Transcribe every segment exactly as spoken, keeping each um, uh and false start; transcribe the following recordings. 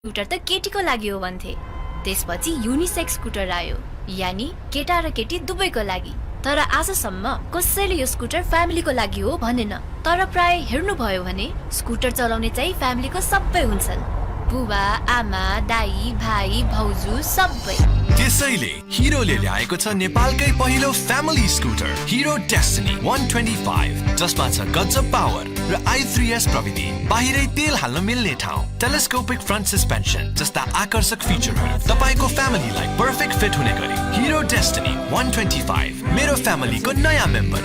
स्कुटर त केटीको लागि हो भन्थे। त्यसपछि युनिसेक्स स्कुटर आयो, यानी केटा र केटी दुवैको लागि। तर आजसम्म कसैले यो स्कुटर फ्यामिलीको लागि हो भनेन। तर प्राय हेर्नुभयो भने स्कुटर चलाउने चाहिँ फ्यामिलीको सबै हुन्छन्, बुबा, आमा, दाइ, भाइ, भाउजू सबै। त्यसैले हिरोले ल्याएको छ नेपालकै पहिलो फ्यामिली स्कुटर हिरो डेस्टिनी वान ट्वेन्टी फाइभ, जसमा छ गजब पावर र आई थ्री एस प्रविधि। बाहिरै तेल हाल्न मिल्ने ठाउँ, टेलिस्कोपिक फ्रन्ट सस्पेन्सन जस्ता आकर्षक फिचरहरू, तपाईंको फ्यामिलीलाई पर्फेक्ट फिट हुने गरी। हिरो डेस्टिनी वान ट्वेन्टी फाइभ, मेरो फ्यामिलीको नयाँ मेम्बर।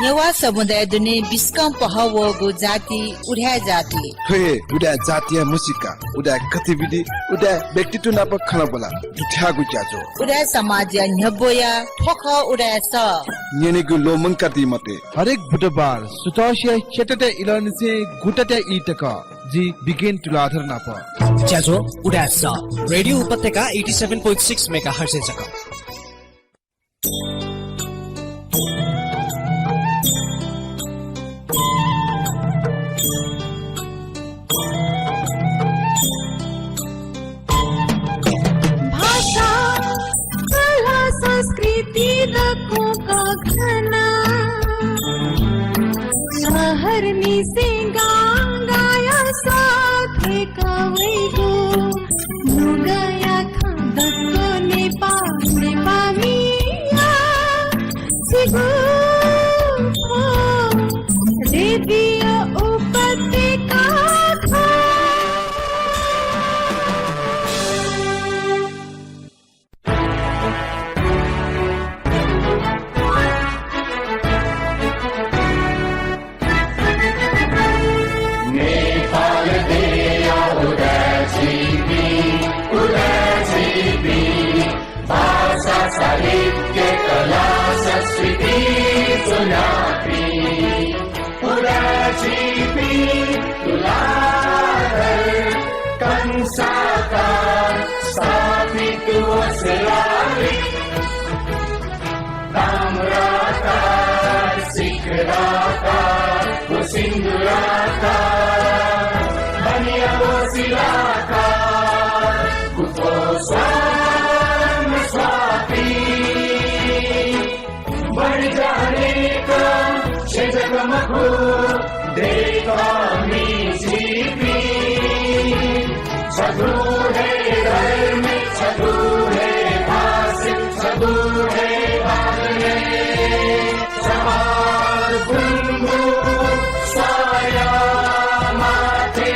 नेवाः समुदाय दुने बिस्कं पहः वःगु जाति उदाय् जाति। थ्व हे उदाय् जातिया म्हसीका, उदाय् गतिविधि, उदाय् व्यक्तित्व नाप खँल्हाबल्हा दुथ्याःगु ज्याझ्वः। उदाय् समाजया न्ह्यब्वया थ्व खः उदाय् सः। न्यनेगु ल्वःमंकादी मते। हरेक बुधबार सुथसिया च्यातातय् इलंनिसें गुतातय् ई तक जि बिगेन तुलाधर नाप। ज्याझ्वः उदाय् सः, रेडियो उपत्यका एटी सेभेन पोइन्ट सिक्स मेगाहर्जय् जक। भाषा, कला, संस्कृति दक्वं कःघाना। शहरनिसें गां गाया सः थ्वय्का वइगु। नुगःया खँ दक्व नेपाः, नेपाःमिया छिगु खँ, रेडियो उपत्यका खः। नेपाल देय्‌या उदाय् झीपिं, उदाय् झीपिं, भाषा, साहित्य, कला, संस्कृति ज्वनापिं। उदाय् झीपिं तुलाधर कंसाकार स्थापित वसलालि। ताम्राकार, शिखराकार व सिन्दुराकार, बनिया व शिलाकार, गुथो स्वां स्वापी। बढी जानेका छेँ जक मखु, दय्‌कामि झीपिं। छगू हे धर्म, छगू हे भाषा, छगू हे बानी। छम्ह गुंगू स्वाया माथि।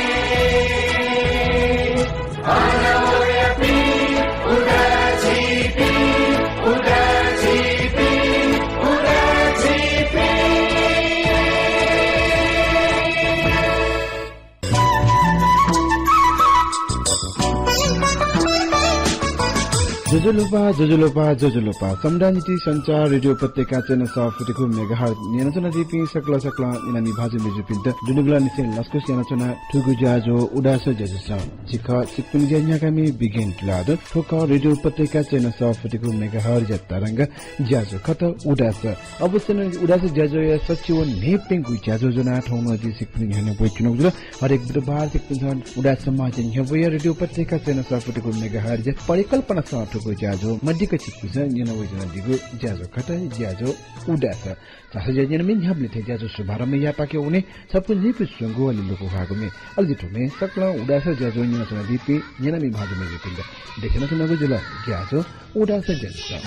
ज्वजलपा, ज्वजलपा, ज्वजलपा। समुदाय निंतिं सञ्चार रेडियो उपत्यका चय्न्हय् सफुतिकू मेगाहर्ज न्यनाच्वनादीपिं सकल सकल न्यनामि भाजु मय्जुपिन्त दुनुगलंनिसें लसकुस यानाच्वना। थुगु ज्याझ्वः उदाय् सः ज्याझ्वलय् जि खः छिकपिनि ज्या न्ह्याकामि बिगेन तुलाधर। थ्व खः रेडियो उपत्यका चय्न्हय् सफुतिकू मेगाहर्ज तरंग ज्याझ्वः खः उदाय् सः। अवश्य नं उदाय् सः ज्याझ्वःया सछि व न्हय्प्यंगू ज्याझ्वः ज्वनाः थौं नं जिं छिकपिनि न्ह्यःने ब्वयाच्वनागु जुल। हरेक बुधबार छिकपिन्सं उदाय् समाजया न्ह्यब्वया रेडियो उपत्यका चय्न्हय् सफुतिकू मेगाहर्ज परिकल्पनासं थुगु ज्याझ्वः मदिक्क छिकपिन्सं न्यना वयाच्वनादीगु ज्याझ्वः खः ज्याझ्वः उदाय् सः। झासँ ज्या न्यनामि, न्ह्याबलें थें ज्याझ्वः शुभारम्भ यायेपाखे वने छपु न्ह्यइपुसे स्वंगू अले लुगु ह्वाःगु म्ये। अले जि थ्व म्ये सकलें उदाय् सः ज्याझ्वः न्यनाच्वनादीपिं न्यनामि भाजु मय्जुपिन्त देछानाच्वनागु जुल। ज्याझ्वः उदाय् सः ज्याझ्वः।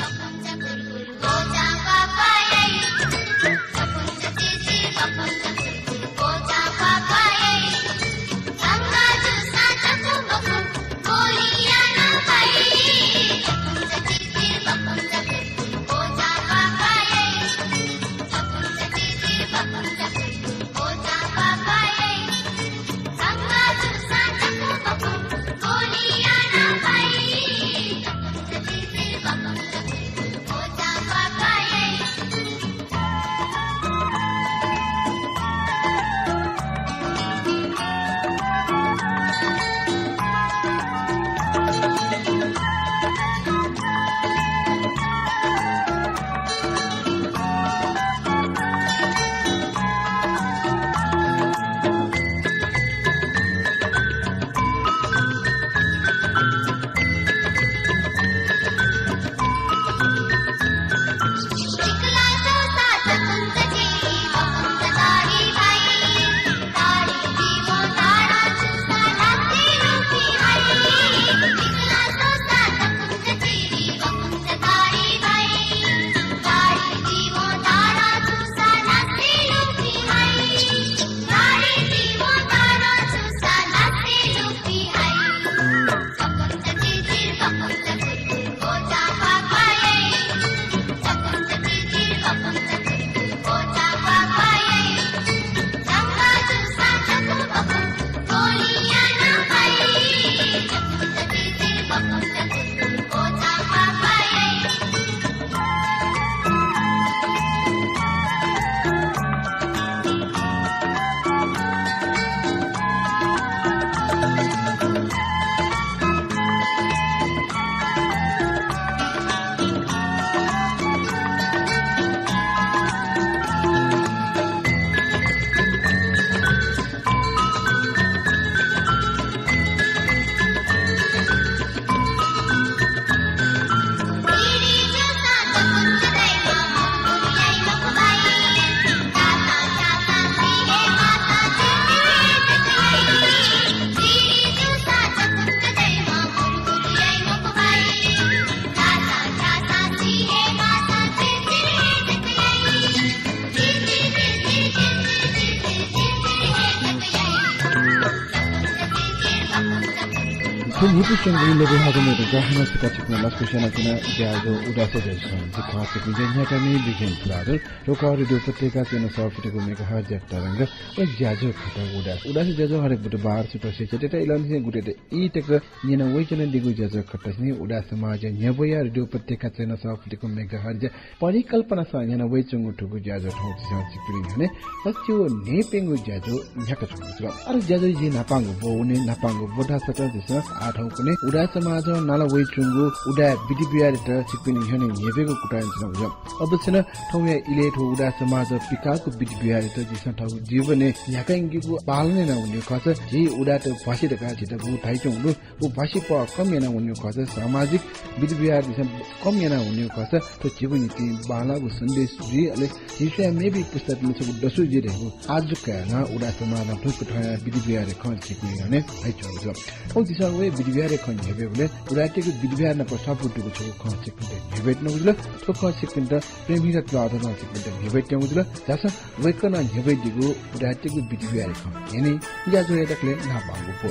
थ्व न्हिपु स्यंगु लघुभागमय् दुगु हानं छकः छिकपिन्त लसकुस यानाच्वना ज्याझ्वः उदाय् सः ज्याझ्वः। जिगु खः छिकपिनि ज्या न्ह्याकामि बिजेन्द्र बहादुर। थ्व खः रेडियो उपत्यका चय्न्हय् सवाः फिनिगु मेगाहर्ज तरंग। अले ज्याझ्वः खः उदाय् सः। उदाय् सः ज्याझ्वः हरेक बुधबार सुथसिया च्याताः इलंनिसें गुतय् ई तक न्यना वयाच्वनादीगु ज्याझ्वः खःसिनि उदाय् समाजया न्ह्यब्वया रेडियो उपत्यका चय्न्हय् सवाः फिनिगु मेगाहर्ज परिकल्पनासं न्यना वयाच्वंगु थुगु ज्याझ्वः थौं झीसं छिकपिनि न्ह्यःने सच्छि व न्ह्यइपुगु ज्याझ्वः न्ह्याकाच्वनागु जुल। अले ज्याझ्वःया न्हापांगु ब्व वने, न्हापांगु ब्व धाःसा झीसं आः थौंकन्हय् उदाय् समाजं नाला वयाच्वंगु उदाय् विधि व्यवहारयात छिकपिनि न्ह्यःने न्ह्यब्वयेगु कुतः यानाच्वनागु जुल। अबलय् थौंया इलय् थ्व उदाय् समाजं पिकाःगु विधि व्यवहारयात झीसं थःगु जीवनय् न्ह्याका यंकेगु पालन याना वनेगु खःसा झी उदाय्‌त भ्वासी धकाः झीत गुगु धाइच्वंगु दु। व भ्वासीपः कम याना वनेगु खःसा, सामाजिक विधि व्यवहार झीसं कम याना वनेगु खःसा, थ्व झीगु निंतिं बांलाःगु सन्देश जुइ। अले झी स्वयां मेपिं पुस्तापिन्त छगू दसु जुइ धइगु आजु काय् नं उदाय् समाजं थुकथंया विधि व्यवहारया खँ झीपिनि न्ह्यःने धाइच्वंगु जुल। थौं झीसं व विधि व्यवहारया खँ न्ह्यब्वयेबलय् उदाय्‌तय्‌गु विधि व्यवहार नाप स्वापू दुगु छगू खँ छिकपिन्त न्ह्यब्वयेत्यनागु जुल। थ्व खँ छिकपिन्त प्रेमहीरा तुलाधरं छिकपिन्त न्ह्यब्वयेत्यनागु जुल। झासँ वय्‌कलं न्ह्यब्वयादीगु उदाय्‌तय्‌गु विधि व्यवहारया खँ न्यने। ज्याझ्वःया दकलय् न्हापांगु ब्व।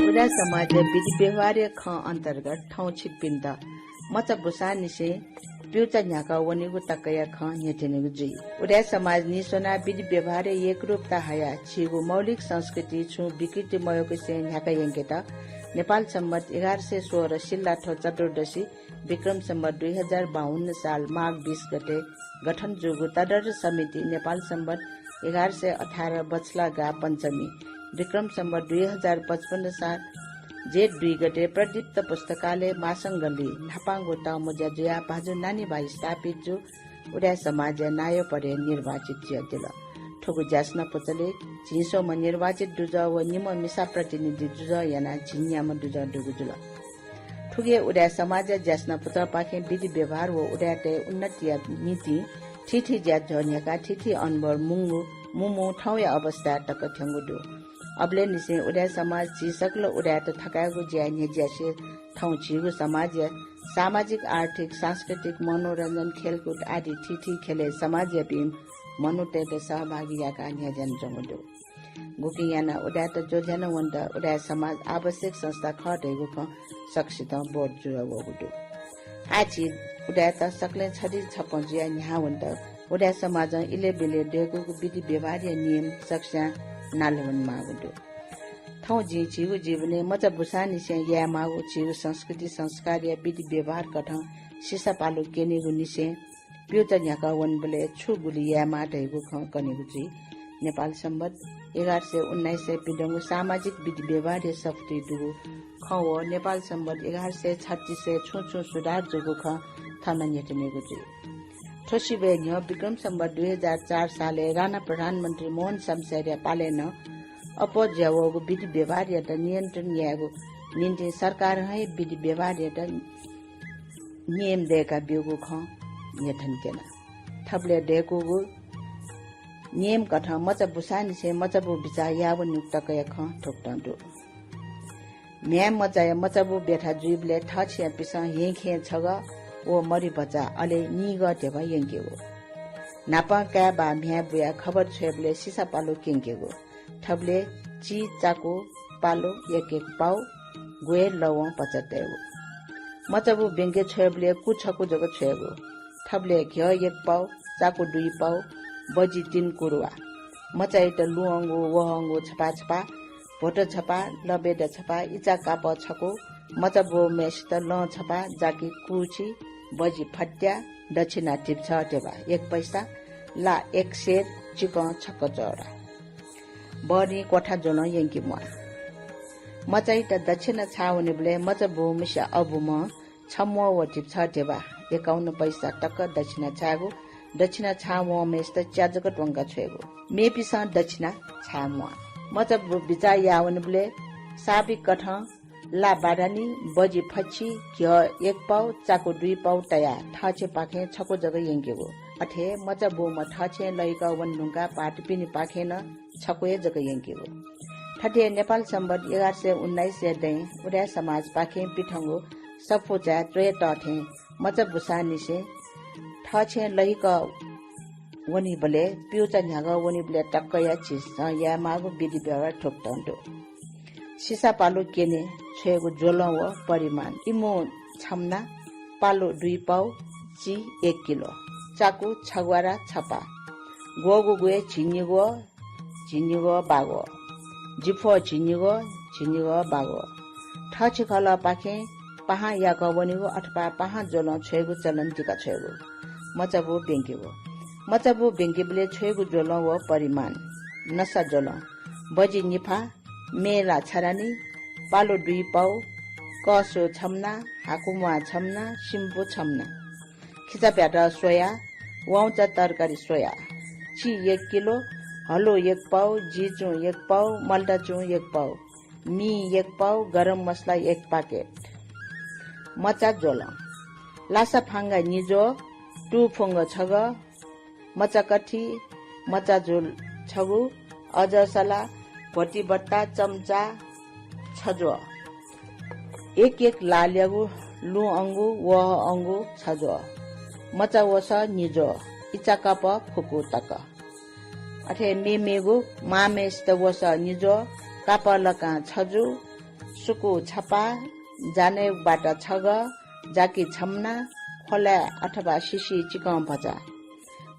उदाय् समाजया विधि व्यवहारया खँ अन्तर्गत थौं छिकपिन्त मचा बुसांनिसें प्यूचा न्ह्याका वनेगु तकया खँ न्ह्यथनेगु जुइ। उदाय् समाज नीस्वनाः विधि व्यवहारया एकरूपता हयाः झीगु मौलिक संस्कृति छुं विकृति मयाकुसें न्ह्याका यंकेत नेपाल सम्बत एघार सय सोह्र सिल्लाथ्व चतुर्दशी विक्रम सम्बत दुई हजार बाहन्न साल माघ बीस गते गठन जूगु तदर्थ समिति नेपाल सम्बत एघार सय अठार बछलागा पञ्चमी विक्रम सम्बत दुई हजार पचपन्न साल जेठ दुई गते प्रदीप्त पुस्तकालय महासंघलय् न्हापांगु तःमुँज्या जुयाः भाजु नानीभाइ स्थापित जू उदाय् समाजया नायः पदय् निर्वाचित जुयादिल। थुगु ज्यासना पुचलय् झिंस्वम्ह निर्वाचित दुजः व निम्ह मिसा प्रतिनिधि दुजः यानाः झिंन्याम्ह दुजः दुगु जुल। थुगु हे उदाय् समाजया ज्यासना पुचःपाखें विधि व्यवहार व उदाय्‌तय् उन्नतिया निंतिं थीथी ज्याझ्वः न्ह्याकाः थीथी अनबल मुंगु मुमू थौंया अवस्थाय् तक थ्यंगु दु। अबलय्‌निसें उदाय् समाज झी सकल उदाय्‌त थकायेगु ज्याय् न्ह्यज्यासें थौं झीगु समाजया सामाजिक, आर्थिक, सांस्कृतिक, मनोरञ्जन, खेलकुद आदि थीथी ख्यलय् समाजयापिं मनूतय्‌त सहभागी याकाः न्ह्यज्यानाच्वंगु दु। गुकिं यानाः उदाय्‌त ज्वजलपा वनेत उदाय् समाज आवश्यक संस्था खः धइगु खँ सकसितं बोध जुयावःगु दु। आः झी उदाय्‌त सकलें छधी छप्पँ जुयाः न्ह्याः वनेत उदाय् समाजं इलय् ब्यलय् दय्‌कूगु विधि व्यवहारया नियम सकसियां नाला वनेमाःगु दु। थौं जिं झीगु जीवनय् मचा बुसांनिसें यायेमाःगु झीगु संस्कृति संस्कारया विधि व्यवहार कथं सिसापालु क्यनेगु निसें प्यूचा न्ह्याका वनेबलय् छु गुलि यायेमाः धइगु खँ कनेगु जुइ। नेपाल सम्बत एघार सय उन्नाइसय् पिदंगु सामाजिक विधि व्यवहारया सफुतिइ दुगु खँ व नेपाल सम्बत एघार सय छत्तीसय् छुं छुं सुधार जूगु खँ थन न्ह्यथनेगु जुइ। थ्व सिबय् न्ह्यः विक्रम सम्बत दुई हजार चार सालय् राणा प्रधानमन्त्री मोहन शमशेरया पालय् नं अप्वः जुयावःगु विधि व्यवहारयात नियन्त्रण यायेगु निंतिं सरकारं हे विधि व्यवहारयात नियम दय्‌का ब्यूगु खँ न्ह्यथन क्यना। थुबलय् दय्‌कूगु नियम कथं मचा बुसांनिसें मचाबू बिचाः यावनीगु तकया खँ थुकथं दु। म्ह्याय् मचाया मचाबू ब्यथा जुइबलय् थःछियापिसं हेंखें छगः व मरि भचा अले निगः ध्यबा यंकेगु। न्हापां काय् वा म्ह्याय् बुयाः खबर छ्वयेबलय् सिसापालु क्यंकेगु। थुबलय् ची, चाकु, पालु, एक एक पाउ, ग्वय्, लवं भचा तयेगु। मचाबू ब्यंके छ्वयेबलय् कु छकू जक छ्वयेगु। थुबलय् घ्यः एक पाउ, चाकु दुई पाउ, बजि तीन कुरुवा। मचाइत लुहंगु, वहंगु छपा छपा, भ्वत छपा, लबेद छपा, इचा कापः छकू, मचाबूम्हय्‌सित लं छपा, जाकि कुछि, बजि फत्या, दक्षिणा धिप्छः ध्यबा एक पैसा, ला एक सेर, चिकं छक्वः चौरा। बहनी क्वथा ज्वलं यंके म्वाः। मचाइत दक्षिणा छाः वनेबलय् मचाबूम्हसिया अबुम्हं छम्वः व धिप्छः ध्यबा एकाउन्न पैसा तक दक्षिणा छायेगु, दक्षिणा छाः वंम्हय्‌सित च्या जक त्वंका छ्वयेगु। मेपिसं दक्षिणा छाये म्वाः। मचाबू बिचाः याः वनेबलय् साबिक कथं ला बादानी, बजि फछि, घ्यः एक पाउ, चाकु दुई पाउ तयाः थःछेँपाखें छकू जक यंकेगु। अथे हे मचाबूम्ह थःछेँय् लहिकः वने धुंकाः भाःतपिनिपाखें नं छकू हे जक यंकेगु। थथे हे नेपाल सम्बत एघार सय उन्नाइसया दँय् उदाय् समाजपाखें पिथंगु सफूचाय् च्वय् तःथें मचा बुसांनिसें थःछेँय् लहिकः वनीबलय्, प्यूचा न्ह्याकः वनीबलय् तकया झीसं यायेमाःगु विधि व्यवहार थुकथं दु। सिसापालु क्यने छ्वयेगु ज्वलं व परिमाण। इमू छम्ना, पालु दुई पाउ, ची एक किलो, चाकु छग्वारा छपा, ग्वःगु ग्वय् झिंनिग्वः, झिंनिग्वः बाग्वः, जिफ्वः झिंनिग्वः, झिंनिग्वः बाग्वः। थःछिखलःपाखें पाहां याकः वनीगु अथवा पाहां ज्वलं छ्वयेगु चलन दिका छ्वयेगु। मचाबू ब्यंकेगु। मचाबू ब्यंकेबलय् छ्वयेगु ज्वलं व परिमाण। नसा ज्वलं। बजि निफा, मेला छधानी, पालु दुई पाउ, कःसो छम्ना, हाकुम्वाः छम्ना, सिम्पु छम्ना। खिचाप्यात स्वया, वाउँचा तरकारी स्वया। ची एक किलो, हलो एक पाउ, जीचुं एक पाउ, मल्टाचुं एक पाउ, मी एक पाउ, गरम मसला एक पाकेट। मचा ज्वलं। लासा फांगा निज्वः, तुफुंग छगः, मचा कथि, मचा झोल छगू, अजसला, भोतिभत्ता, चम्चा छज्वः। एक एक लालयागु लुँ अंगु, वहः अंगु छज्वः। मचा वसः निज्वः, इचा कापः खुकू तक। अथे मेमेगु मांम्हय्‌सित वसः निज्वः, कापः लकां छजु, सुकू छपा, जानय् बाटा छगः, जाकि छम्ना, ख्वलाय् अथवा सिसि चिकं भचा।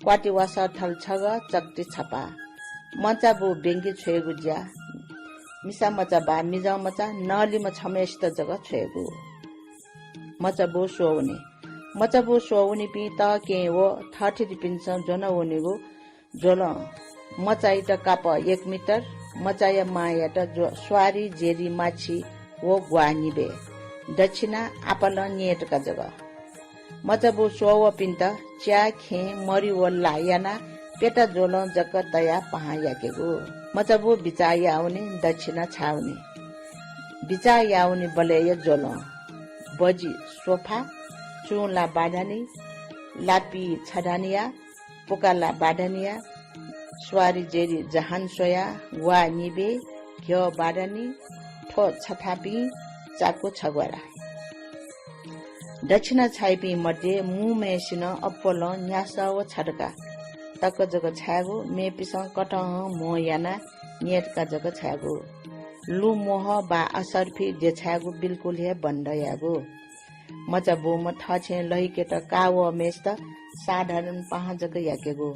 क्वाति वासः थल छगः, चक्ति छपा। मचाबू ब्यंके छ्वयेगु ज्या। मिसा मचा वा मिजं मचा, नलिम्ह छम्हय्‌सित जक छ्वयेगु। मचाबू स्वःवने। मचाबू स्वःवनीपिं तःकेहेँ व थःथितिपिन्सं ज्वना वनीगु ज्वलं। मचाइत कापः एक मिटर, मचाया मांयात ज्व-, स्वारि, जेरि, माछि व ग्वाः निबे। दक्षिणा आपालं न्यय्‌तका जक। मचाबू स्वःवःपिन्त च्या, खेँ, मरि व ला यानाः प्यता ज्वलं जक तयाः पाहां याकेगु। मचाबू बिचाः याःवनी, दक्षिणा छाःवनी। बिचाः याःवनीबलय्‌या ज्वलं। बजि सोफा, चुंला बाधानी, लापि छधानिया, पुकाला बाधानिया, स्वारि जेरि जहान स्वया, ग्वाः निबे, घ्यः बाधानी, थ्व छथापिं, चाकु छग्वारा। दक्षिणा छाइपिं मध्ये मू म्हय्‌सिनं अप्वलं न्यासः व छदका तक जक छायेगु, मेपिसं कथहं म्हो यानाः न्यय्‌तका जक छायेगु। लुँ म्वहः वा असर्फि देछायेगु बिल्कुल हे बन्द यायेगु। मचाबूम्ह थःछेँ लहिकेत का वःम्हय्‌सित साधारण पाहां जक याकेगु।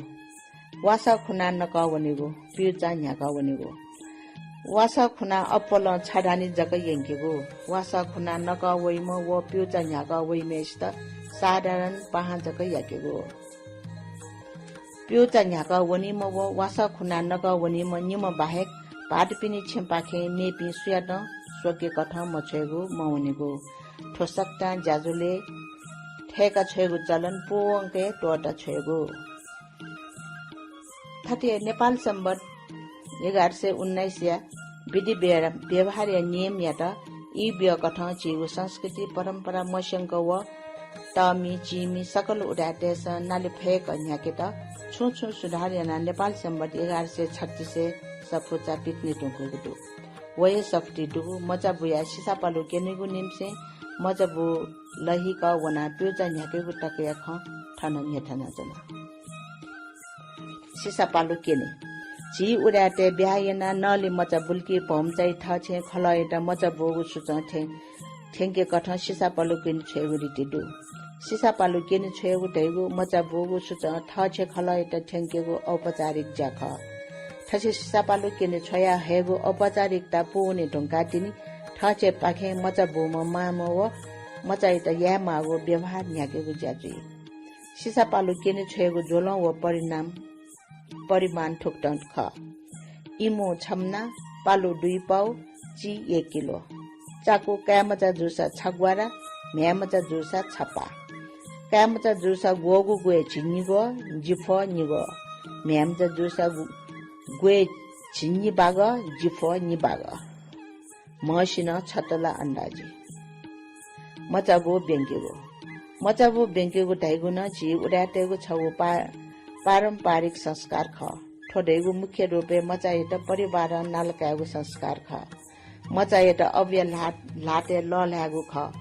वासः खुनाः नकः वनेगु, प्यूचा न्ह्याकः वनेगु। वासः खुनाः अप्वलं छधानी जक यंकेगु। वासः खुनाः नकः वइम्ह व प्यूचा न्ह्याकः वइम्हय्‌सित साधारण पाहां जक याकेगु। प्यूचा न्ह्याकः वनीम्ह व वासः खुनाः नकः वनीम्ह निम्ह बाहेक भाःतपिनि छेँपाखें मेपिं सुयातं स्वके कथं मछ्वयेगु, मवनेगु। थ्व सकतां ज्याझ्वलय् थय्‌का छ्वयेगु चलन पूवंकय् त्वःता छ्वयेगु। थथे नेपाल संवत् एघार सय उन्नाइसया विधि व्य-, व्यवहारया नियमयात ई ब्यःकथं झीगु संस्कृति परम्परा मस्यंक व तःमि, चीमि सकल उदाय्‌तय्‌सं नाले फय्‌क न्ह्याकेत छुं छुं सुधार यानाः नेपाल संवत् एघार सय छत्तीसय् सफूचा पिकने धुंकूगु दु। व हे सफुती दुगु मचाबूया सिसापालु क्यनेगु निम्हय्‌सिं मचाबू लहिकः वनाः प्यूचा न्ह्याकेगु तकया खँ थन न्ह्यथनाच्वना। सिसापालु क्यने। झी उदाय्‌तय् ब्याहा यानाः नलिमचा बुल्की भौमचाइ थःछेँ खलःयात मचाबूगु सुचं थ्यं-, थ्यंकेकथं सिसापालु क्यने छ्वयेगु रीति दु। सिसापालु क्यने छ्वयेगु धइगु मचाबूगु सुचं थःछेँ खलःयात थ्यंकेगु औपचारिक ज्या खः। थथे सिसापालु क्यने छ्वया हयेगु औपचारिकता पूवने धुंकाः तिनि थःछेँपाखें मचाबूम्ह मांम्ह व मचायात यायेमाःगु व्यवहार न्ह्याकेगु ज्या जुइ। सिसापालु क्यने छ्वयेगु ज्वलं व परिणाम, परिमाण थुकथं खः। इमू छम्ना, पालु दुई पाउ, ची एक किलो। चाकु काय्‌मचा जूसा छग्वारा, म्ह्याय्‌मचा जूसा छपा। काय्‌मचा जूसा ग्वःगु ग्वय् झिंनिग्वः, जिफ्वः निग्वः। म्ह्याय्‌मचा जूसा गु-, ग्वय् झिंनिबागः, जिफ्वः निबागः। म्हसिनं छतला अन्दाजी। मचाबू ब्यंकेगु। मचाबू ब्यंकेगु धइगु नं झी उदाय्‌तय्‌गु छगू पा-, पारम्परिक संस्कार खः। थ्व धइगु मुख्य रूपय् मचायात परिवारं नाला कायेगु संस्कार खः। मचायात अबुया ल्हात, ल्हातय् लःल्हायेगु खः।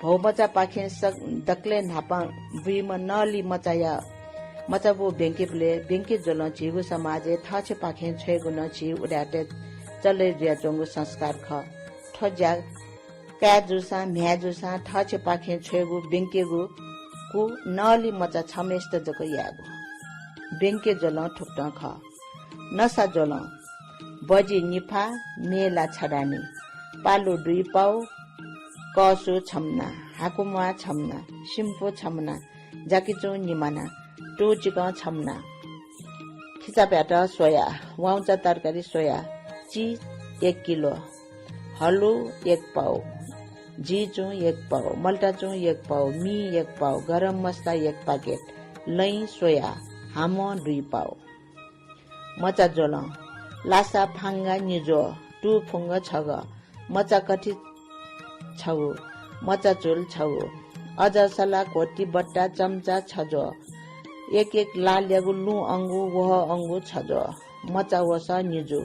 भौमचापाखें सक-, दकलय् न्हापां बुइम्ह नलिमचाया मचाबू ब्यंकेबलय् ब्यंके ज्वलं झीगु समाजय् थःछेँपाखें छ्वयेगु नं झी उदाय्‌तय् चले जुयाच्वंगु संस्कार खः। थ्व ज्या काय् जूसां, म्ह्याय् जूसां थःछेँपाखें छ्वयेगु, ब्यंकेगु कु नली मचा छम्हय्‌सित जक यायेगु। ब्यंके ज्वलं थुकथं खः। नसा ज्वलं, बजि निफा, मेला छदानी, पालु दुई पाउ, कःसु छम्हना, हाकुम्वाः छम्हना, सिम्पु छम्हना, जाकिचुं निमाना, तुचिकं छम्हना। खिचाप्यात स्वया, वाउँचा तरकारी स्वया, चि एक किलो, हलु एक पाउ, जीचुं एक पाउ, मल्टाचुं एक पाउ, मि एक पाउ, गरम मसला एक पाकेट, लँय् स्वया, हामं दुई पाउ। मचा ज्वलं, लासा फांगा निज्वः, तुफुंग छगः, मचा कथि छगू, मचा चुल छगू, अजसला घोटी बट्टा चम्चा छज्वः, एक एक लालयागु लुँ अंगु, वहः अंगु छज्वः, मचा वसः निजु,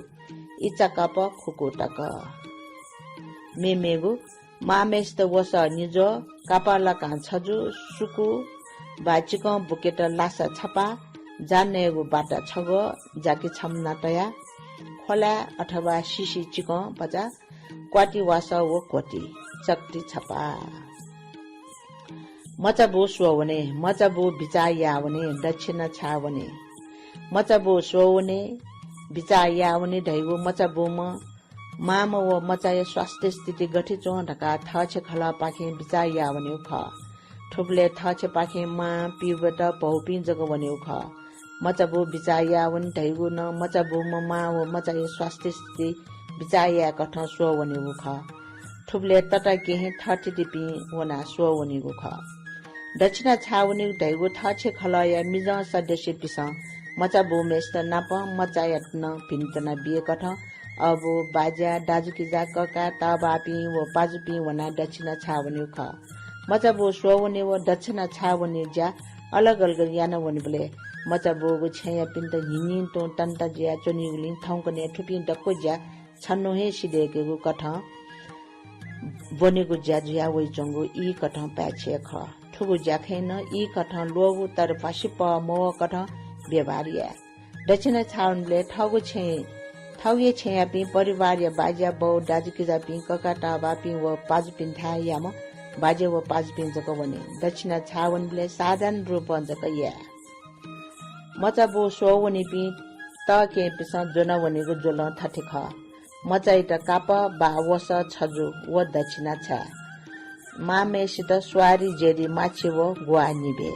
इचा कापः खुकू तक। मेमेगु, मांम्हय्‌सित वसः निज्वः, कापः लाकां छजु, सुकू, वा चिकं बुकेत लासा छपा, जा नयेगु बाटा छग्वः, जाकि छम्हना तया, ख्वलाय् अथवा सिसि चिकं भचा, क्वाति वासः व घोटी, चक्ति छपा। मचाबू स्वः वने, मचाबू बिचाः याः वने, दक्षिणा छाः वने। मचाबू स्वः वने, बिचाः याः वने धइगु मचाबूम्ह मांम्ह व मचाया स्वास्थ्य स्थिति गथे च्वं धकाः थःछेँ खलःपाखें बिचाः याः वनेगु खः। थुबलय् थःछेँपाखें मां, पिउबेत, भौपिं जक वनेगु खः। मचाबू बिचाः याः वने धइगु नं मचाबूम्ह मां व मचाया स्वास्थ्य स्थिति बिचाः यायेकथं स्वः वनेगु खः। थुबलय् तताकेहेँ थःथितिपिं वनाः स्वः वनीगु खः। दक्षिणा छाः वनीगु धइगु थःछेँ खलःया मिजं सदस्यपिसं मचाबूम्हय्‌सित नापं मचायात नं भिन्तुना बियेकथं अबु, बाज्या, दाजुकिजा, कका, तःबाःपिं व पाजुपिं वनाः दक्षिणा छाः वनीगु खः। मचाबू स्वः वने व दक्षिणा छाः वने ज्या अलग अलग याना वनेबलय् मचाबूगु छेँयापिन्त न्हिं न्हिं तुं तन्ता जुयाः च्वनीगुलिं थौंकन्हय् थुपिं दक्व ज्या छन्हु हे सिधय्‌केगु कथं ब्वनेगु ज्या जुया वइच्वंगु ई कथं पाय्‌छि हे खः। थुगु ज्याखँय् नं ई कथं ल्वःगु तर भसिपः मवः कथं व्यवहार याये। दक्षिणा छाः वनेबलय् थःगु छेँ, थःगु हे छेँयापिं परिवारया बाज्या, बौ, दाजुकिजापिं, कका, तःबाःपिं व पाजुपिन्थाय् याम्ह बाज्या व पाजुपिं जक वने। दक्षिणा छाः वनेबलय् साधारण रूपं जक याये। मचाबू स्वः वनीपिं तःकेहेँपिसं ज्वना वनीगु ज्वलं थथे खः। मचाइत कापः वा वसः छजु व दक्षिणा छाये। मांम्हय्‌सित स्वारि जेरि माछि व ग्वाः निबे।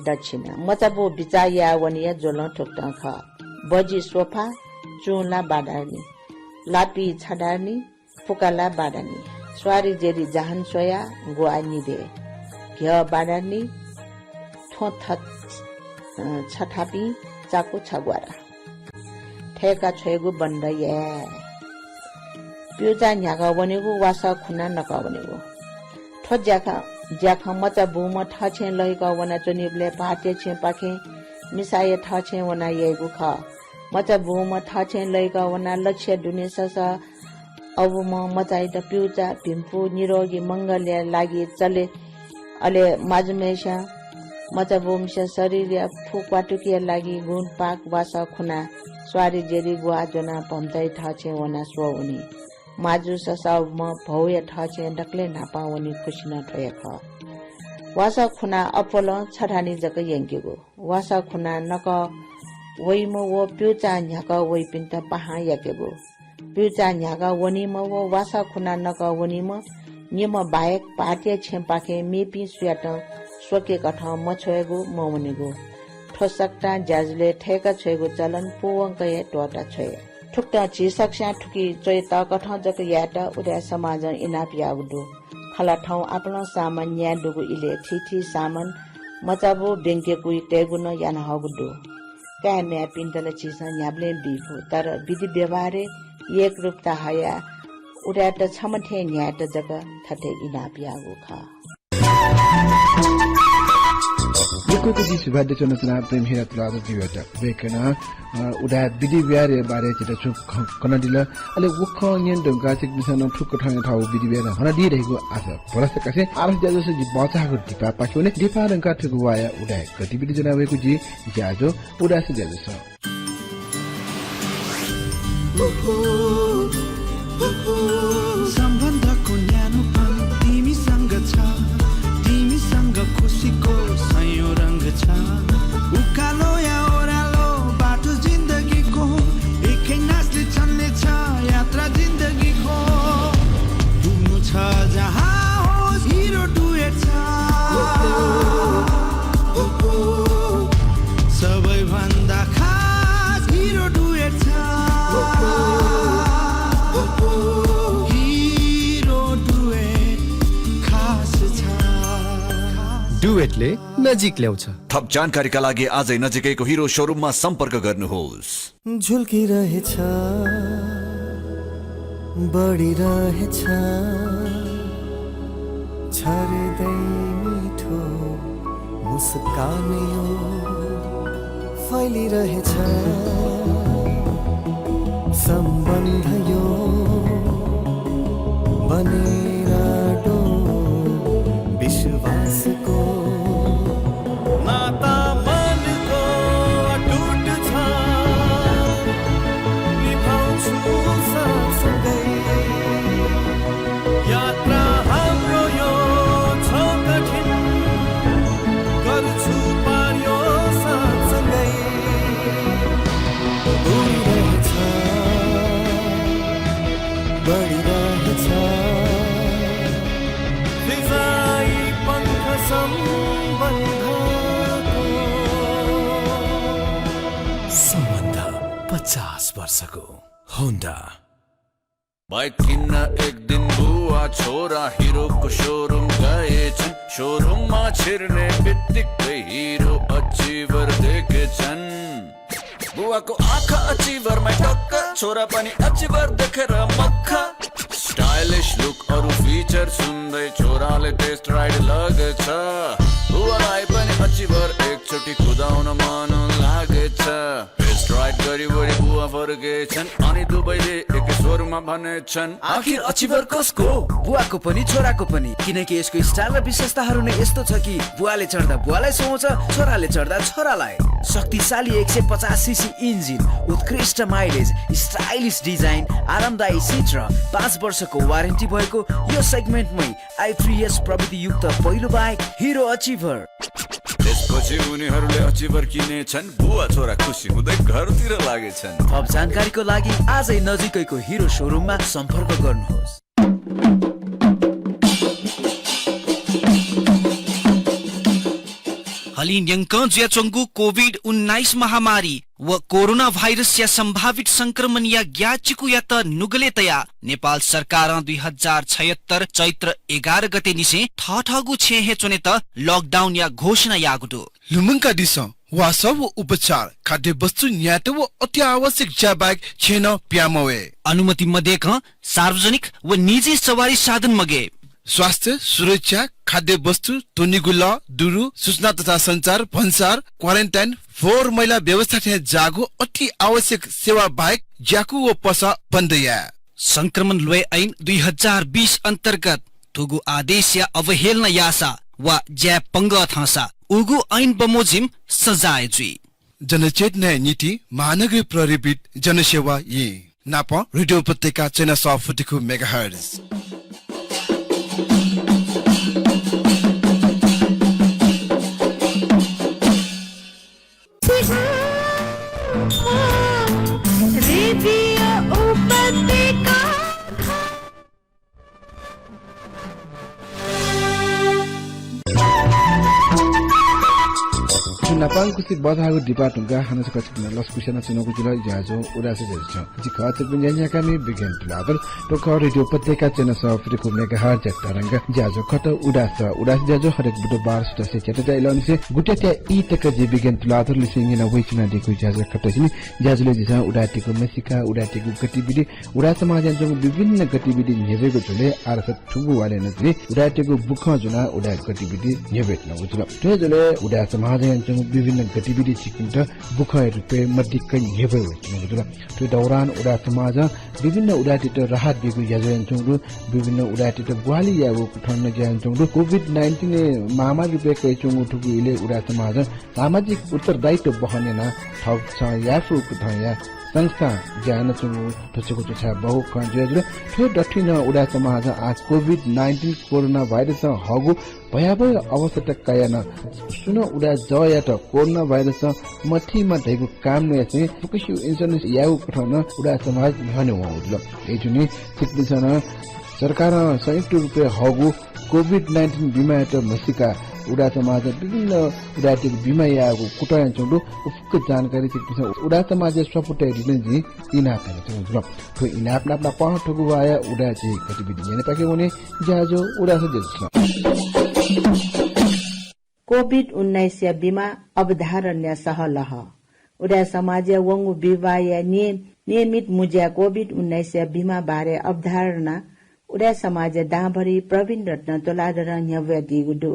दक्षिणा। मचाबू बिचाः याः वनेया ज्वलं थुकथं खः। बजि सोफा, चुंला बाडार्नी, लापि छदार्नी, पुकाला बाडार्नी, स्वारि जेरि जहान स्वया, ग्वाः निबे, घ्यः बाडार्नी, थ्वँ थ-, अ, छथापिं, चाकु छग्वारा। थय्‌का छ्वयेगु बन्द याये। प्यूचा न्ह्याका वनेगु, वासः खुना नकः वनेगु। थ्व ज्याखँ, ज्याखँ मचाबूम्ह थःछेँ लहिकः वनाच्वनीबलय् भाःतया छेँपाखें मिसाया थःछेँ वनाः याइगु खः। मचाबूम्ह थःछेँ लहिकः वनाः लच्छिया दुने ससः अबुम्ह मचाइत प्यूचा, भिंपु, निरोगी, मंगलया लागि चले, अले माजुम्हय्‌स्यां मचाबूम्हस्यां शरीरया फु क्वातुकिया लागि गुण पाक वासः खुनाः स्वारि जेरि ग्वाः ज्वनाः भम्चाइ थःछेँ वनाः स्वः वनी। माजु ससः अबुम्ह भौया थःछेँ दकलय् न्हापां वनी खुसि नं थ्व हे खः। वासः खुनाः अप्वलं छथानि जक यंकेगु। वासः खुनाः नकः वइम्ह व प्यूचां न्ह्याकः वइपिन्त पाहां याकेगु। प्यूचां न्ह्याकः वनीम्ह व वासः खुनाः नकः वनीम्ह निम्ह बाहेक भाःतया छेँपाखें मेपिं सुयातं स्वकेकथं मछ्वयेगु, मवनेगु। थ्व सकतां ज्याझ्वलय् थय्‌का छ्वयेगु चलन पूवंक हे त्वःता छ्वये। थुकथं झी सकस्यां थुकी च्वय् तःकथं जक यायेत उदाय् समाजं इनाप याःगु दु। खला थौं आपालं सामान न्याये दुगु इलय् थीथी सामान मचाबू ब्यंकेकुइ तयेगु नं याना हःगु दु। काय् म्ह्याय्‌पिन्त ला झीसं न्ह्याबलें बी फु, तर विधि व्यवहारय् एकरूपता हयाः उदाय्‌त छम्ह थें न्ह्यायेत जक थथे इनाप याःगु खः। यक्व यक्व जिं सुभाय् देछानाच्वना प्रेम हिरा तुलाधर ज्यूयात। वय्कलं, अ, उदाय् विधि व्यवहारया बारे झीत छुं ख-, कनादिल। अले व खँ न्यने धुंकाः छिकपिन्सं नं फुक्क थौंया थःगु विधि व्यवहार हनादी धइगु आशा भलसा कासें आः ला ज्याझ्वलय् जि बचाःगु दिपापाखे वने। दिपा धुंकाः थुगु वाःया उदाय् गतिविधि ज्वना वयेगु जि ज्याझ्वः उदाय् सः ज्याझ्वलय्। सम्बन्धको न्यानोपन तिमीसँग छ, तिमीसँग खुसीको सयौँ रंग छ। उकालो या ओह्रालो बाटो जिन्दगीको, एकै नाचले चल्ने छ यात्रा जिन्दगीको। पुग्नु छ जहाँ होस्, हिरो डुएट छ। सबैभन्दा खास हिरो डुएट छ। हिरो डुएट खास छ। डुएटले नजिक ल्याउँछ। थप जानकारीका लागि आजै नजिकैको हिरो सोरुममा सम्पर्क गर्नुहोस्। झुल्किरहेछ, बढिरहेछ, छर्दै मिठो मुस्कान यो फैलिरहेछ। सम्बन्ध यो बनेर डो विश्वासको नाता मनको अटुट छ, निभाउँछु साथसँगै। यात्रा हाम्रो यो छ कठिन, गर्छु पार यो साथसँगै। उडिरहेछ, बढिरहेछ। फिजाइ पङ्ख सम्बन्धको। सम्बन्ध पचास वर्षको Honda। बाइक किन्न एक दिन बुवा छोरा हिरोको सोरुम गएछन्। सोरुममा छिर्ने बित्तिकै हिरो अचिभर देखेछन्। बुवाको आँखा अचिभरमै टक्क, छोरा पनि अचिभर देखेर मक्ख। स्टाइलिस लुक अरू फिचर सुन्दै छोराले टेस्ट राइड लगेछ। बुवालाई पनि अचिभर एकचोटि कुदाउन मन लागेछ। टेस्ट राइड गरी वरी बुवा फर्केछन्, अनि दुवैले एकै स्वरमा भनेछन्, आखिर अचिभर कसको? बुवाको पनि, छोराको पनि। किनकि यसको स्टाइल र विशेषताहरू नै यस्तो छ कि बुवाले चढ्दा बुवालाई सुहाउँछ, छोराले चढ्दा छोरालाई। शक्तिशाली एक सय पचास सीसी इन्जिन, उत्कृष्ट माइलेज, स्टाइलिस डिजाइन, आरामदायी सिट र पाँच वर्षको वारेन्टी भएको यो सेगमेन्टमै आई थ्री एस प्रविधियुक्त पहिलो बाइक हिरो अचिभर। त्यसपछि उनीहरूले अचिभर किनेछन्, बुवा छोरा खुसी हुँदै घरतिर लागेछन्। थप जानकारीको लागि आजै नजिकैको हिरो सोरुममा सम्पर्क गर्नुहोस्। हलिं न्यंकं जुयाच्वंगु कोभिड उन्नाइस महामारी व कोरोना भाइरसया सम्भावित संक्रमणया ग्याःचिकुयात नुगलय् तयाः नेपाल सरकारं दुई हजार छयत्तर चैत्र एघार गते निसें थःथःगु छेँय् हे च्वनेत लकडाउनया घोषणा याःगु दु। लुमंकादिसँ, वासः व उपचार, खाद्य वस्तु न्यायेत व अति आवश्यक ज्या बाहेक छेँय् नं पिहां मवये। अनुमति मदय्कं सार्वजनिक व निजी सवारी साधन मगये। स्वास्थ्य, सुरक्षा, खाद्य वस्तु, त्वनेगु लः, दुरु, सूचना तथा सञ्चार, भन्सार, क्वारेन्टाइन, फोहोर मैला व्यवस्था थें जाःगु अति आवश्यक सेवा बाहेक ज्याकू व पसः बन्द याये। संक्रमण ल्वय् ऐन दुई हजार बीस अन्तर्गत थुगु आदेशया अवहेलना याःसा वा ज्याय् पंगः थंसा उगु ऐन बमोजिम सजाय जुइ। जनचेतनाया निंतिं महानगरीय प्रहरीबिट जनसेवा येँ नाप रेडियो उपत्यका चय्न्हय् सः फुति खु मेगाहर्ज। रेडियो उपत्यका। जुन तापांकुसि बचाःगु दिपा धुंकाः हानं छकः छिकपिन्त लसकुस यानाच्वनागु जुल ज्याझ्वः उदास ज्याझ्वः। जि खः छिकपिनि ज्या न्ह्याकामि विज्ञान तुलाधर। थ्व खः रेडियो उपत्यका च्यानल सयपन्ध्र मेगाहर्ज तरंग। ज्याझ्वः खः उदास। उदास ज्याझ्वः हरेक बुधबार सुथसिया च्याताया इलंनिसें गुँत्याःया ई तक जि विज्ञान तुलाधरलिसें न्यना वयाच्वनादीगु ज्याझ्वः खः नि। ज्याझ्वलय् झीसं उदाय्‌तय्‌गु म्हसीका, उदाय्‌तय्‌गु गतिविधि, उदाय् समाजं च्वंगु विभिन्न गतिविधि न्ह्यब्वयेगु झ्वलय् आःसा थुगु वालय् नं झी उदाय्‌तय्‌गु बुखँ ज्वनाः उदाय् गतिविधि न्ह्यब्वये धुनागु जुल। थ्व हे झ्वलय् उदाय् समाजं यानाच्वंगु विभिन्न गतिविधि छिकपिन्त बुखँया रूपय् मदिक्क न्ह्यब्वये वये धुनागु जुल। थ्व दौरान उदाय् समाजं विभिन्न उदाय्‌तय्‌त राहत बीगु ज्याझ्वः यानाच्वंगु दु। विभिन्न उदाय्‌तय्‌त ग्वाहालि यायेगु कथं नं ज्या यानाच्वंगु दु। कोभिड नाइन्टिन महामारी रूपय् कयाच्वंगु थुगु इलय् उदाय् समाजं सामाजिक उत्तरदायित्व वहन यानाः थःपिन्सं याये फुगु कथंया संस्थां ज्या यानाच्वंगु थ्व छकू च्वछाय् बहःगु खँ जुयाजुल। थ्व दथुइ नं उदाय् समाजं आः कोभिड नाइन्टिन कोरोना भाइरसं हःगु भयावह अवस्था तक कयाः नं सुं नं उदाय् जःयात कोरोना भाइरसं मथीमा धइगु काम नं यासें फुक्कसिगु insurance यायेगु कथं नं उदाय् समाज न्ह्यःने वंगु जुल। अय्‌जूगुलिं छिकपिन्सं नं सरकारं संयुक्त रूपय् हःगु कोभिड नाइन्टिन बिमायात म्हसीका उदाय् समाजं विभिन्न उदाय्‌तय्‌गु बिमा यायेगु कुतः यानाच्वंगु दु। व फुक्क जानकारी छिकपिन्सं उदाय् समाजया स्वापू तयेधुन जिं इनाप यानाच्वनागु जुल। थ्व इनाप नाप नापं थुगु वाःया उदाय् झी गतिविधि न्यनेपाखे वने। ज्याझ्वः उदाय् ज्याझ्वः। कोभिड उन्नाइसया बिमा अवधारणाया सहलह। उदाय् समाजया वंगु बिहिबाःया निय-, नियमित मुँज्याय् कोभिड उन्नाइसया बिमा बारे अवधारणा उदाय् समाजया दांभरि प्रवीण रत्न तुलाधरं न्ह्यब्वयादीगु दु।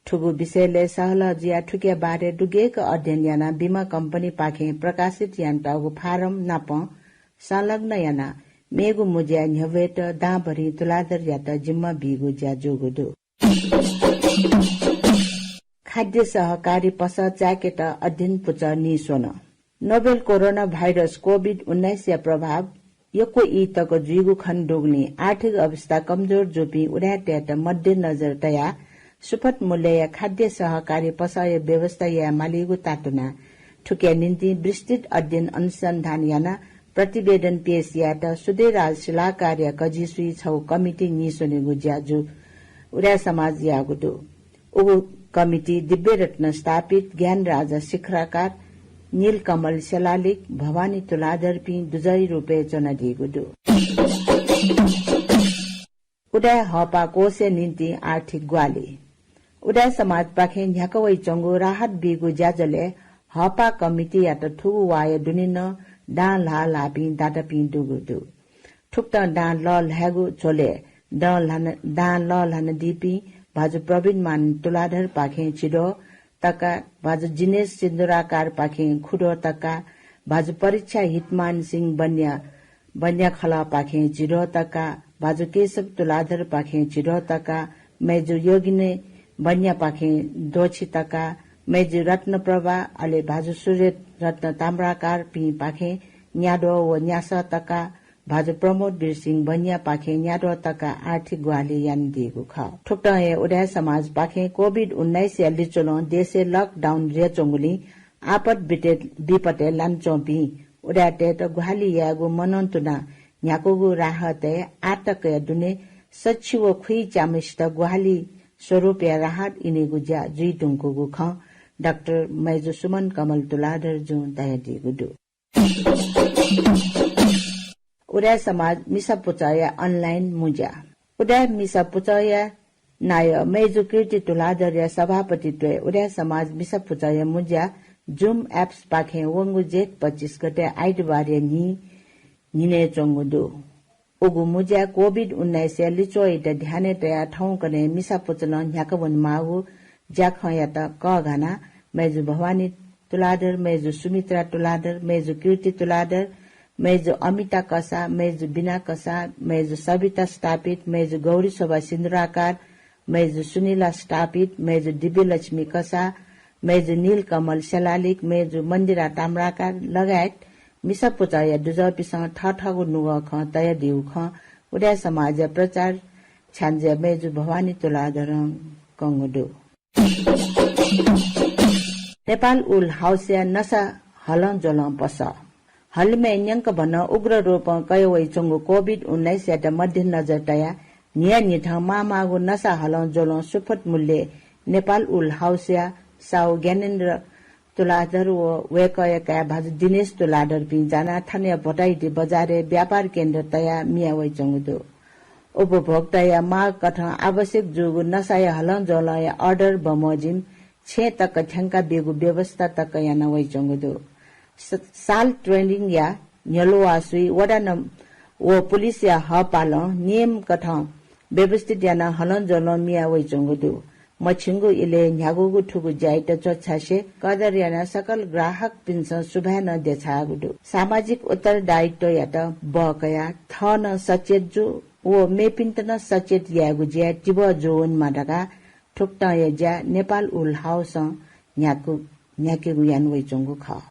थुगु विषयलय् सहलह जुयाः थुकिया बारे दुगेक अध्ययन यानाः बिमा कम्पनीपाखें प्रकाशित यानातःगु फारम नाप संलग्न यानाः मेगु मुँज्याय् न्ह्यब्वयेत दांभरिं तुलाधरयात जिम्मा बीगु ज्या जूगु दु। खाद्य सहकारी पसः चाय्‌केत अध्ययन पुचः नीस्वन। नोभेल कोरोना भाइरस कोभिड उन्नाइसया प्रभाव यक्व ई तक जुइगु खनेदुगुलिं आर्थिक अवस्था कमजोर जूपिं उदाय्‌तय्‌त मध्यनजर तयाः सुपथ मूल्यया खाद्य सहकारी पसःया व्यवस्था यायेमालीगु तातुनाः थुकिया निंतिं विस्तृत अध्ययन अनुसन्धान यानाः प्रतिवेदन पेश यायेत सुधीराज शिलाकारया कजिसुइ छगू कमिटी नीस्वनेगु ज्या जू उदाय् समाजं याःगु दु। उगु कमिटी दिव्यरत्न स्थापित, ज्ञानराजा शिखराकार, नीलकमल सेलालिक, भवानी तुलाधरपिं दुजःया रूपय् च्वनादीगु दु। उदाय् हःपाः कोषया निंतिं आर्थिक ग्वाहालि। उदाय् समाजपाखें न्ह्याका वइच्वंगु राहत बीगु ज्याझ्वलय् हःपाः कमिटीयात थुगु वाःया दुने नं दां ल्हाः ल्हाःपिं दातापिं दुगु दु। थुकथं दां लःल्हायेगु झ्वलय् दां ल्हान-, दां लःल्हानादीपिं भाजु प्रवीण मान तुलाधरपाखें झिद्वः तका, भाजु जिनेश सिन्दुराकारपाखें खुद्वः तका, भाजु परीक्षा हितमान सिंह बन्या, बन्या खलःपाखें झिद्वः तका, भाजु केशव तुलाधरपाखें झिद्वः तका, मय्जु योगिनी बन्यापाखें द्वःछि तका, मय्जु रत्नप्रभा, अले भाजु सूर्य रत्न ताम्राकारपिंपाखें न्याद्वः व न्यासः तका, भाजु प्रमोद वीरसिंह बन्यापाखें न्याद्वः तका आर्थिक ग्वाहालि यानादीगु खः। थुकथं हे उदाय् समाजपाखें कोभिड उन्नाइसया लिच्वलं देशय् लकडाउन जुयाच्वंगुलिं आपत बिते-, बिपतय् लानाच्वंपिं उदाय्‌तय्‌त ग्वाहालि यायेगु मनंतुनाः न्ह्याकूगु राहतय् आःतकया दुने सछि व खुइच्याम्हसित ग्वाहालि स्वरूपया राहत इनेगु ज्या जुइधुंकूगु खँ डाक्टर मय्जु सुमन कमल तुलाधरजुं धयादीगु दु। उदाय् समाज मिसा पुचःया online मुँज्या। उदाय् मिसा पुचःया नायः मय्जु कीर्ति तुलाधरया सभापतित्वय् उदाय् समाज मिसा पुचःया मुँज्या Zoom apps पाखें वंगु जेठ पच्चिस गते आइतबारया न्हि न्हिनय् च्वंगु दु। उगु मुँज्याय् कोभिड उन्नाइसया लिच्वःयात ध्यानय् तयाः थौंकन्हय् मिसा पुचलं न्ह्याका वनेमाःगु ज्याखँयात कःघानाः मय्जु भवानी तुलाधर, मय्जु सुमित्रा तुलाधर, मय्जु कीर्ति तुलाधर, मय्जु अमिता कसाः, मय्जु बिना कसाः, मय्जु सबिता स्थापित, मय्जु गौरी शोभा सिन्दुराकार, मय्जु सुनिला स्थापित, मय्जु दिव्यलक्ष्मी कसाः, मय्जु नीलकमल सेलालिक, मय्जु मन्दिरा ताम्राकार लगायत मिसा पुचःया दुजःपिन्सं थःथःगु नुगः खँ तयादीगु खँ उदाय् समाजया प्रचार छ्याञ्जे मय्जु भवानी तुलाधरं कंगु दु। नेपाल वुल हाउसया नसा हलं ज्वलं पसः। हलिमय् न्यंकभनं उग्र रूपं कयावइच्वंगु कोभिड उन्नाइसयात मध्यनजर तयाः न्हियान्हिथं माःमाःगु नसा हलं ज्वलं सुपथ मूल्यय् नेपाल वुल हाउसया साहु ज्ञानेन्द्र तुलाधर व वय्कःया काय् भाजु दिनेश तुलाधरपिं जानाः थनया भोटाइटी बजारय् व्यापार केन्द्र तयाः मिया वइच्वंगु दु। उपभोक्ताया माग कथं आवश्यक जूगु नसाया हलंज्वलंया अर्डर बमोजिम छेँ तक थ्यंका बीगु व्यवस्था तक याना वइच्वंगु दु। स-, साल ट्रेडिङया न्ह्यलुवा सुइ वडा नं व पुलिसया हःपालं नियम कथं व्यवस्थित यानाः हलंज्वलं मिया वइच्वंगु दु। मछिंगु इलय् न्ह्यागूगु थुगु ज्याइत च्वछासे कदर यानाः सकल ग्राहकपिन्सं सुभाय् नं देछाःगु दु। सामाजिक उत्तरदायित्वयात बहकयाः थः नं सचेत जु व मेपिन्त नं सचेत यायेगु ज्याय् तिबः जूवनेमा धकाः थुकथंया ज्या नेपाल उल हाउसं न्ह्याकु-, न्ह्याकेगु याना वइच्वंगु खः।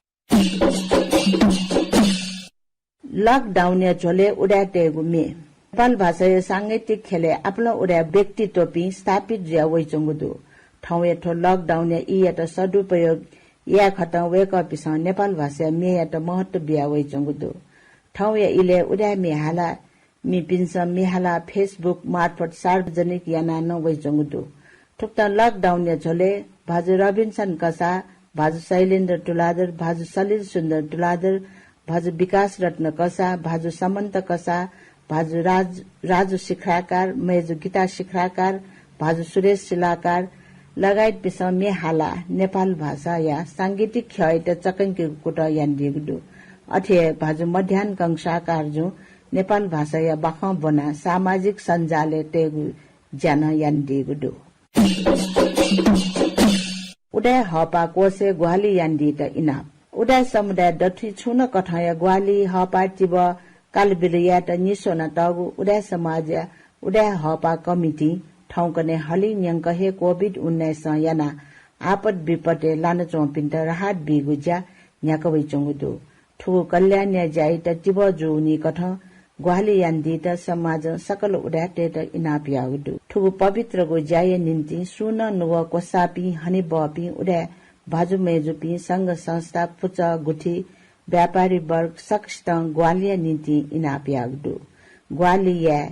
लकडाउनया झ्वलय् उदाय् तयेगु म्ये। नेपाल भाषाया सांगीतिक ख्यलय् आपालं उदाय् व्यक्तित्वपिं स्थापित जुया वइच्वंगु दु। थौंया थ्व लकडाउनया ईयात सदुपयोग याये खतं वय्कःपिन्सं नेपाल भाषाया म्येयात महत्व बिया वइच्वंगु दु। थौंया इलय् उदाय् म्ये हालामिपिन्सं म्ये हालाः Facebook मार्फत सार्वजनिक याना नं वइच्वंगु दु। थुकथं लकडाउनया झ्वलय् भाजु रबिन्सन कसाः, भाजु शैलेन्द्र तुलाधर, भाजु सलिल सुन्दर तुलाधर, भाजु विकास रत्न कसाः, भाजु समन्त कसाः, भाजु राज-, राजु शिखराकार, मय्जु गीता शिखराकार, भाजु सुरेश शिलाकार लगायतपिन्सं म्ये हालाः नेपाल भाषाया सांगीतिक ख्यःयात चकंकेगु कुतः यानादीगु दु। अथे हे भाजु मध्यान कंसाकारजुं नेपाल भाषाया बाखं ब्वनाः सामाजिक सञ्जालय् तयेगु ज्या नं यानादीगु दु। उदाय् हःपाः कोषय् ग्वाहालि यानादीत इनाप। उदाय् समुदाय दथुइ छुं नं कथंया ग्वाहालि, हःपाः, तिबः कालबिल यायेत निस्वनातःगु उदाय् समाजया उदाय् हःपाः कमिटिं थौंकन्हय् हलिं न्यंक हे कोभिड उन्नाइसं यानाः आपत विपतय् लानाच्वंपिन्त राहत बीगु ज्या न्ह्याका वइच्वंगु दु। थुगु कल्याणया ज्याइत तिबः जूवनीकथं ग्वाहालि यानादीत समाजं सकल उदाय्‌तय्‌त इनाप याःगु दु। थुगु पवित्रगु ज्याया निंतिं सुं नं नुगः क्वसाःपिं हनेबहःपिं उदाय् भाजु मय्‌जुपिं, संघ संस्था, पुचः गुथि, व्यापारी वर्ग सकसितं ग्वाहालिया निंतिं इनाप याःगु दु। ग्वाहालि याये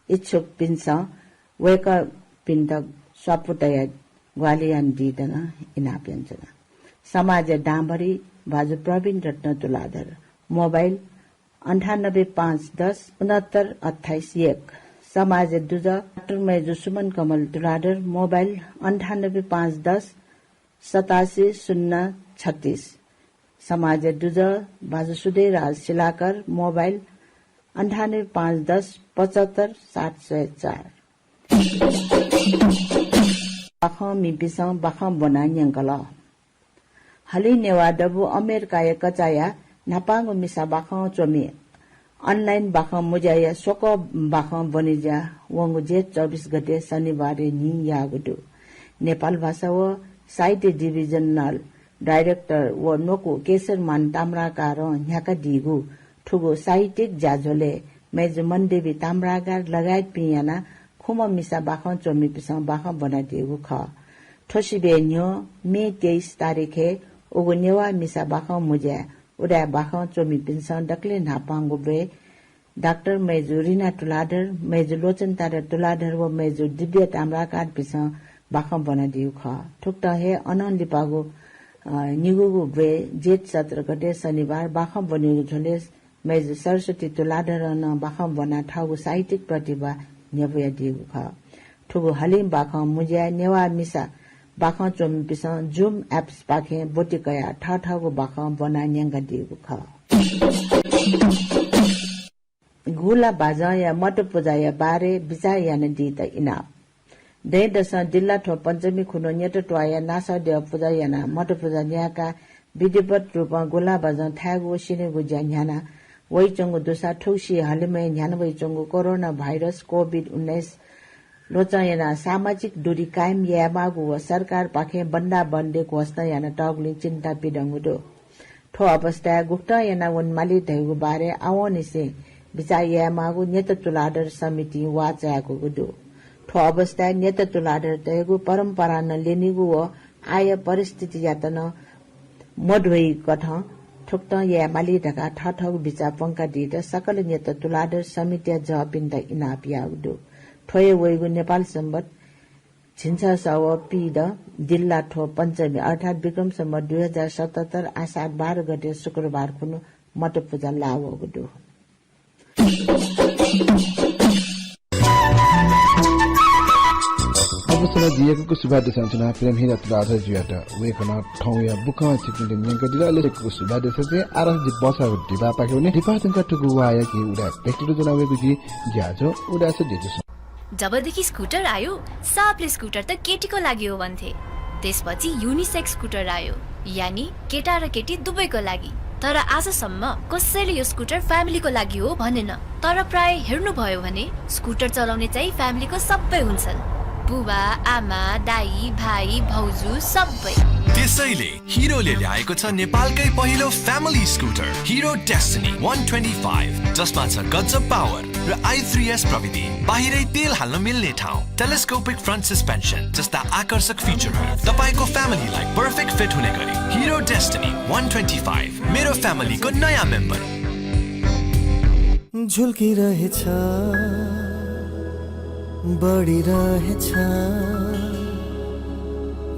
इच्छुकपिन्सं वय्‌कःपिन्त स्वापू तयाः ग्वाहालि यानादीत नं इनाप यानाच्वना। समाजया दांभरि भाजु प्रवीण रत्न तुलाधर, मोबाइल अन्ठानब्बे पाँच दस उनहत्तर अट्ठाइस एक। समाजया दुजः डाक्टर मय्‌जु सुमन कमल तुलाधर, मोबाइल अन्ठानब्बे पाँच दस सतासी शून्य छत्तीस। समाजया दुजः भाजु सुधे राज शिलाकर, मोबाइल अन्ठानब्बे पाँच दस पचहत्तर सात सय चार। बाखं मीपिसं बाखं ब्वना न्यंकल। हलिं नेवाः दबू अमेरिकाया कचाया न्हापांगु मिसा बाखं च्वमि अनलाइन बाखं मुज्याया स्वकः बाखं ब्वने ज्या वंगु जेठ चौबिस गते शनिबारया न्हि याःगु दु। नेपाल भाषा व साहित्य डिभिजनल डाइरेक्टर व न्वकू केशरमान ताम्राकारं न्ह्याकादीगु थुगु साहित्यिक ज्याझ्वलय् मय्‌जु मनदेवी ताम्राकार लगायतपिं यानाः खुम्ह मिसा बाखं च्वमिपिसं बाखं ब्वनादीगु खः। थ्व सिबय् न्ह्यः मे तेइस तारिखय् उगु नेवाः मिसा बाखं मुज्याय् उदाय् बाखं च्वमिपिन्सं दकलय् न्हापांगु ब्वय् डाक्टर मय्‌जु रिना तुलाधर, मय्‌जु लोचनतारा तुलाधर व मय्‌जु दिव्या ताम्राकारपिसं बाखं ब्वनादीगु खः। थुकथं हे अनं लिपागु, अ, निगूगु ब्वय् जेठ सत्र गते शनिबार बाखं ब्वनीगु झ्वलय् मय्‌जु सरस्वती तुलाधरं नं बाखं ब्वनाः थःगु साहित्यिक प्रतिभा न्ह्यब्वयादीगु खः। थुगु हलिं बाखं मुज्याय् नेवाः मिसा बाखं च्वमिपिसं Zoom apps पाखें ब्वति कयाः थःथःगु बाखं ब्वनाः न्यंकादीगु खः। गुंला बाजंया मत पुजाया बारे बिचाः यानादीत इनाप। दँय्‌दसं दिल्ला थ्व पञ्चमी खुन्हु न्यत त्वाःया नासःद्यः पुजा यानाः मत पुजा न्यायेकाः विधिवत रूपं गुंला बाजं थायेगु व स्यनेगु ज्या न्ह्याना वइच्वंगु दुसा थुगुसी हलिमय् न्ह्याना वइच्वंगु कोरोना भाइरस कोभिड उन्नाइस ल्वचं यानाः सामाजिक दूरी कायम यायेमाःगु व सरकारपाखें बन्दाबन्दी घोषणा यानातःगुलिं चिन्ता पिदंगु दु। थ्व अवस्थाय् गुकथं यानाः वनेमाली धइगु बारे आवंनिसें बिचाः यायेमाःगु न्यत तुलाधर समितिं वाः चाय्‌कूगु दु। थ्व अवस्थाय् न्यत तुलाधरतय्‌गु परम्परा नं ल्यनीगु व आःया परिस्थितियात नं मध्वइकथं थुकथं यायेमाली धकाः थःथःगु बिचाः प्वंकादीत सकल न्यत तुलाधर समितिया जःपिन्त इनाप याःगु दु। थ्व हे वइगु नेपाल संवत् झिंछसः व पीदँ दिल्ला थ्व पञ्चमी अर्थात् विक्रम सम्वत दुई हजार सतहत्तर आषाढ बाह्र गते शुक्रबार खुन्हु मत पुजा लाः वःगु दु। अबलय् जिं यक्व सुभाय् देछानाच्वना प्रेम हिरा तुलाधरजुयात। वय्कलं थौंया बुखँ छिकपिन्त न्यंकादिल। अले यक्व सुभाय् देछानाच्वना। आः जि बचाःगु दिपापाखे वने। दिपा धुंकाः थुगु वाःया केहेँ उदाय् व्यक्तित्व ज्वना वयेगु जि ज्याझ्वः उदाय् सः ज्याझ्वः। जबदेखि स्कुटर आयो, सबले स्कुटर त केटीको लागि हो भन्थे। त्यसपछि युनिसेक्स स्कुटर आयो, यानि केटा र केटी दुवैको लागि। तर आजसम्म कसैले यो स्कुटर फ्यामिलीको लागि हो भनेन। तर प्राय हेर्नुभयो भने स्कुटर चलाउने चाहिँ फ्यामिलीको सबै हुन्छन्। बुबा, आमा, दाइ, भाइ, भाउजू सबै। त्यसैले हिरोले ल्याएको छ नेपालकै पहिलो फ्यामिली स्कुटर हिरो डेस्टिनी वान ट्वेन्टी फाइभ, जसमा छ गजब पावर र आई थ्री एस प्रविधि। बाहिरै तेल हाल्न मिल्ने ठाउँ, टेलिस्कोपिक फ्रन्ट सस्पेन्सन जस्ता आकर्षक फिचरहरू। तपाईंको फ्यामिलीलाई पर्फेक्ट फिट हुने गरी हिरो डेस्टिनी वान ट्वेन्टी फाइभ, मेरो फ्यामिलीको नयाँ मेम्बर। झुल्किरहेछ, बढिरहेछ,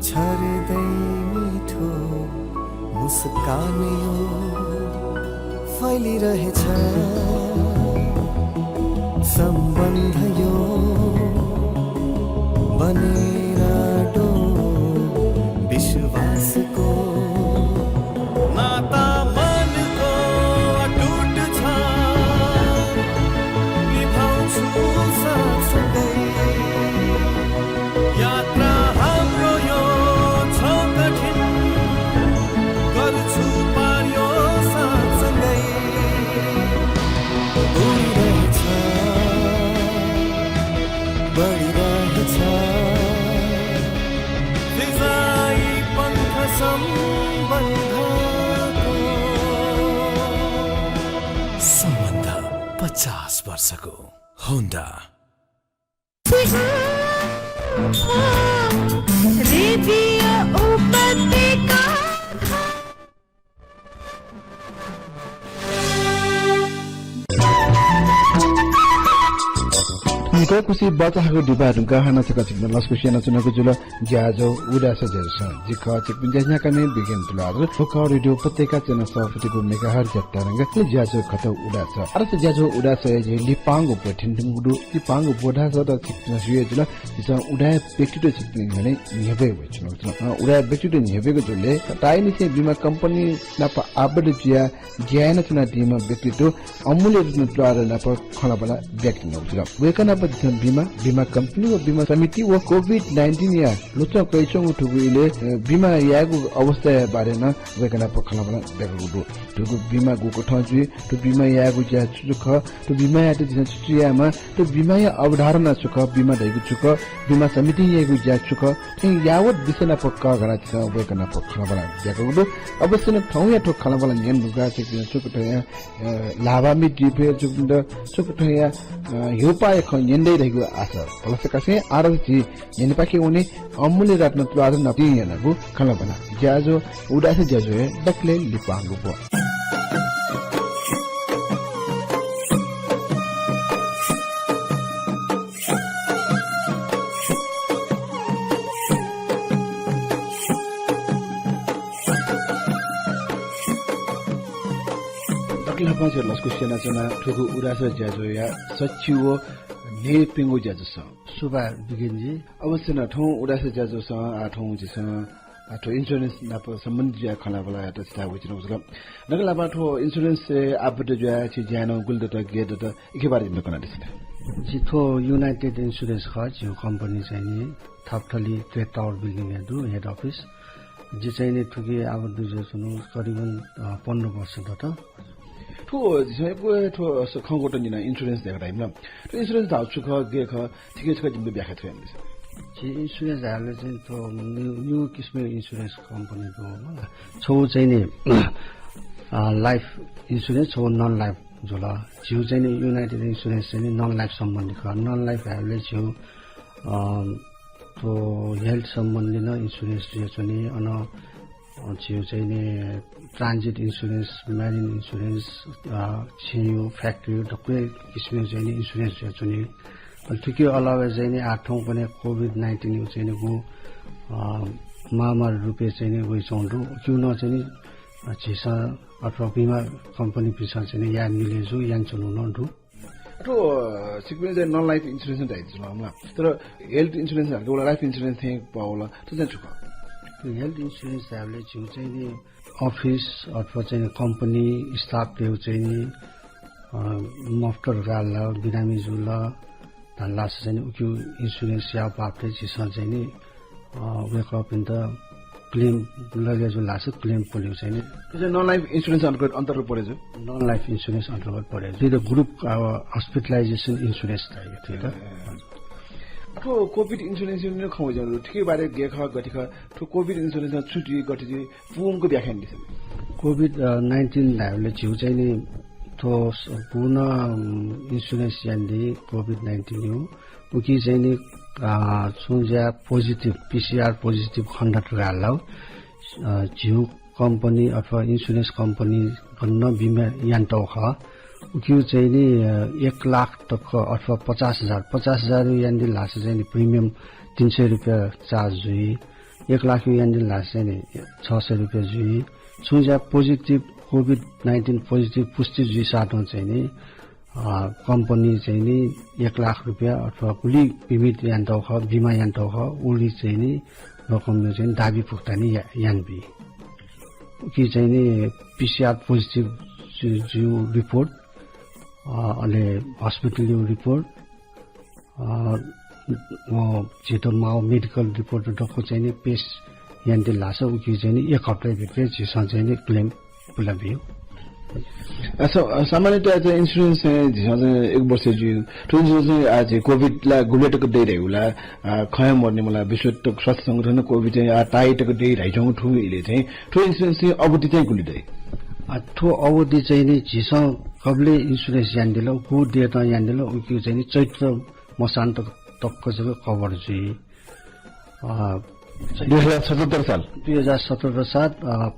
छरिँदै मिठो मुस्कान यो फैलिरहेछ। सम्बन्ध यो बनेर आँटो विश्वासको नाता मनको अटुट छ। निभाउँछु साथसँगै यात्रा हाम्रो यो छ कठिन, गर्छु पार यो साथसँगै। उडिरहेछ, बढिरहेछ, फिजाई पङ्ख सम्बन्धको। सम्बन्ध पचास वर्षको होन्डा। रेडियो उपत्यका। निकः खुसि बचाःगु दिपा धुंकाः हानं छकः छिकपिन्त लसकुस यानाच्वनागु जुल। ज्याझ्वः उदाय् सः ज्याझ्वलय् जि खः छिकपिनि ज्याझ्वः न्ह्याकामि बिगेन तुलाधर। थ्व खः रेडियो उपत्यका च्यानल सयपतिगु मेगाहर्ज तरंगय् ज्याझ्वः खः उदाय् सः। आः जि ज्याझ्वः उदाय् सःया जि लिपांगु ब्व थ्यंतुंगु दु। लिपांगु ब्व धाःसा छिकपिन्सं स्यू हे जुल। झीसं उदाय् व्यक्तित्व छिकपिनि न्ह्यःने न्ह्यब्वये वयाच्वनागु जुल। अ, उदाय् व्यक्तित्व न्ह्यब्वयेगु जुलय् ताःहाकःनिसें बीमा कम्पनी नाप आबद्ध जुयाः ज्या यानाच्वनादीम्ह व्यक्तित्व अमूल्य रत्न तुलाधर नाप खँल्हाबल्हा ब्याकेत न्ह्यानागु जुल। वय्कः नाप झीसं बीमा, बीमा कम्पनी व बीमा समिति व कोभिड नाइन्टिनया ल्वचं कयाच्वंगु थुगु इलय्, अ, बीमा यायेगु अवस्थाया बारे नं वय्कः नाप खँल्हाबल्हा ब्याकेगु दु। थुगु बीमा गुकथं जुइ, थ्व बीमा यायेगु ज्या छु छु खः, थ्व बीमा यायेत झीसं छु छु यायेमाः, थ्व बीमाया अवधारणा छु खः, बीमा धइगु छु खः, बीमा समितिं याइगु ज्या छु खः, थ्व यावत् विषय नाप कःघानाः झीसं वय्कः नाप खँल्हाबल्हा ब्याकेगु दु। अवश्य नं थौंया थ्व खँल्हाबल्हा न्यने धुंकाः छिकपिन्सं छुं कथंया, अ, लाभान्वित जुइ फइ, छुं कथंया, अ, ह्यूपाःया खँ न्यने दइ धइगु आशा। भलसा कासें आः जि न्ह्यःनेपाखे वने अमूल्य रत्न तुलाधर नाप जिं यानागु खँल्हाबल्हा। ज्याझ्वः उदाय् सः ज्याझ्वलय् दकलय् लिपांगु ब्व। दकलय् हापांनिसें लसकुस यानाच्वना थुगु उदाय् सः ज्याझ्वःया सच्छि व न्हय्प्यंगु ज्याझ्वलय्। सुभाय् बिगेनजी। अवश्य नं थौं उदाय् सः ज्याझ्वलय् आः थौं झीसं, आः थ्व इन्स्योरेन्स नाप सम्बन्धित जुयाः खँल्हाबल्हा यायेत छिथाय् वयाच्वनागु जुल। नकलाबा थ्व इन्स्योरेन्सय् आबद्ध जुयाः छि ज्या यानाः गुलि दत, गय् दत, इके बारे जिमित कनादिसँ। जि थ्व युनाइटेड इन्स्योरेन्स खः, झीगु कम्पनी चाहिँ नि थपथली ट्रेड टावर बिल्डिङय् दु, हेड अफिस। जि चाहिँ नि थुकी आबद्ध जुयाच्वनागु करिबन, अ, पन्ध्र वर्ष दत। थ्व, झीसं यक्व हे थ्व स-, खँ ग्वतुं जिं इन्स्योरेन्स धयागु धायेमाल। थ्व इन्स्योरेन्स धाःगु छु खः, गय् खः, थुकी छकः जिमित व्याख्या थ्व यानादिसँ। झी इन्स्योरेन्स धायेबलय् चाहिँ थ्व न्यू, न्यू किसिमया इन्स्योरेन्स कम्पनी दु, मला। छगू चाहिँ नि, अ, लाइफ इन्स्योरेन्स, छगू नन लाइफ जुल। झीगु चाहिँ नि युनाइटेड इन्स्योरेन्स चाहिँ नि नन लाइफ सम्बन्धी खः। नन लाइफ धायेबलय् झीगु, अ, थ्व हेल्थ सम्बन्धी नं इन्स्योरेन्स जुयाच्वनी। अन अ, झीगु चाहिँ नि ट्रान्जिट इन्स्योरेन्स, म्यारिन इन्स्योरेन्स, अ, छेँया, फ्याक्ट्रीया, दक्व किसिमया चाहिँ नि इन्स्योरेन्स जुयाच्वनी। अले थुकिया अलावा चाहिँ नि आः थौंकन्हय् COVID nineteen या चाहिँ नि गु, अ, महामारी रूपय् चाहिँ नि वइच्वंगु दु। उकिं नं चाहिँ नि, अ, झीसं अथवा बिमा कम्पनीपिन्सं चाहिँ नि याये मिले जू, यानाच्वनागु नं दु। अथवा, अ, छिकपिं चाहिँ non-life insurance धाइ जुल मला। तर health insurance धाःगु ला life insurance थें पावल, थ्व चाहिँ छु खः? Health insurance धायेबलय् झीगु चाहिँ नि अफिस अथवा चाहिँ नि कम्पनी staff-तय् चाहिँ नि, अ, मफुत धकाः ला बिरामी जुल, धाल धाःसा चाहिँ नि उकिया insurance-या बापतय् झीसं चाहिँ नि, अ, वय्कःपिन्त claim लगे जुल धाःसा claim पुलेगु चाहिँ नि। थ्व चाहिँ non-life insurance अन्तर्गत, अन्तर्गत परे जू? Non-life insurance अन्तर्गत परे जू। थ्व त group, अ, hospitalization insurance धाइ थ्व त। ए, ए, ए। थ्व COVID insurance-या खँ वइच्वंगु दु, थुकिया बारे गय् खः, गथे खः, थ्व COVID insurance छु जुइ, गथे जुइ, पूवंक व्याख्या यानादिसँ। COVID, अ, nineteen धायेबलय् झीगु चाहिँ नि थ्व स-, पूर्ण, अम, insurance यानादी COVID nineteen-या। उकिं चाहिँ नि, अ, छुं ज्या positive, PCR positive खनेदत धकाः ला, अ, झीगु कम्पनी अथवा insurance कम्पनी गनं बिमा यानातःगु खः। उकिं चाहिँ नि, अ, एक लाख तक अथवा पचास हजार, पचास हजार यानादिल धाःसा चाहिँ नि premium तीन सय रुपियाँ charge जुइ। एक लाख यानादिल धाःसा चाहिँ नि छ सय रुपियाँ जुइ। छुं ज्या positive, COVID nineteen positive पुष्टि जुइसातं चाहिँ नि, अ, कम्पनी चाहिँ नि एक लाख रुपियाँ अथवा गुलि बिमित यानातःगु खः, बिमा यानातःगु खः, उलि चाहिँ नि रकम चाहिँ नि दाबी भुक्तानी या-, यानाबी। उकिं चाहिँ नि PCR positive जु-, जुइगु report, अ, अले hospital-या report, अ, व झीत माःगु medical report दक्व चाहिँ नि पेश यानादिल धाःसा उकिं चाहिँ नि एक हप्ता भित्र झीसं चाहिँ नि claim पुलाबी। अ, स-, अ, सामान्यतया चाहिँ insurance चाहिँ झीसं चाहिँ एक वर्ष जुइ। थ्व insurance चाहिँ आः झी COVID ला गुबलय् तक दइ धाइ ला, अ, खँ हे मदुनि मला, विश्व तक स्वास्थ्य संगठन COVID चाहिँ आः ताइ तक दइ धाइच्वंगु थ्व इलय् चाहिँ थ्व insurance चाहिँ अवधि चाहिँ गुलि दइ? अ, थ्व अवधि चाहिँ नि झीसं कबलय् insurance यानादिल, गु date-ं यानादिल, उकिं चाहिँ नि चैत्र मसान्त तक जक cover जुइ। अ, दुई हजार सतहत्तर साल। दुई हजार सतहत्तर साल, अ,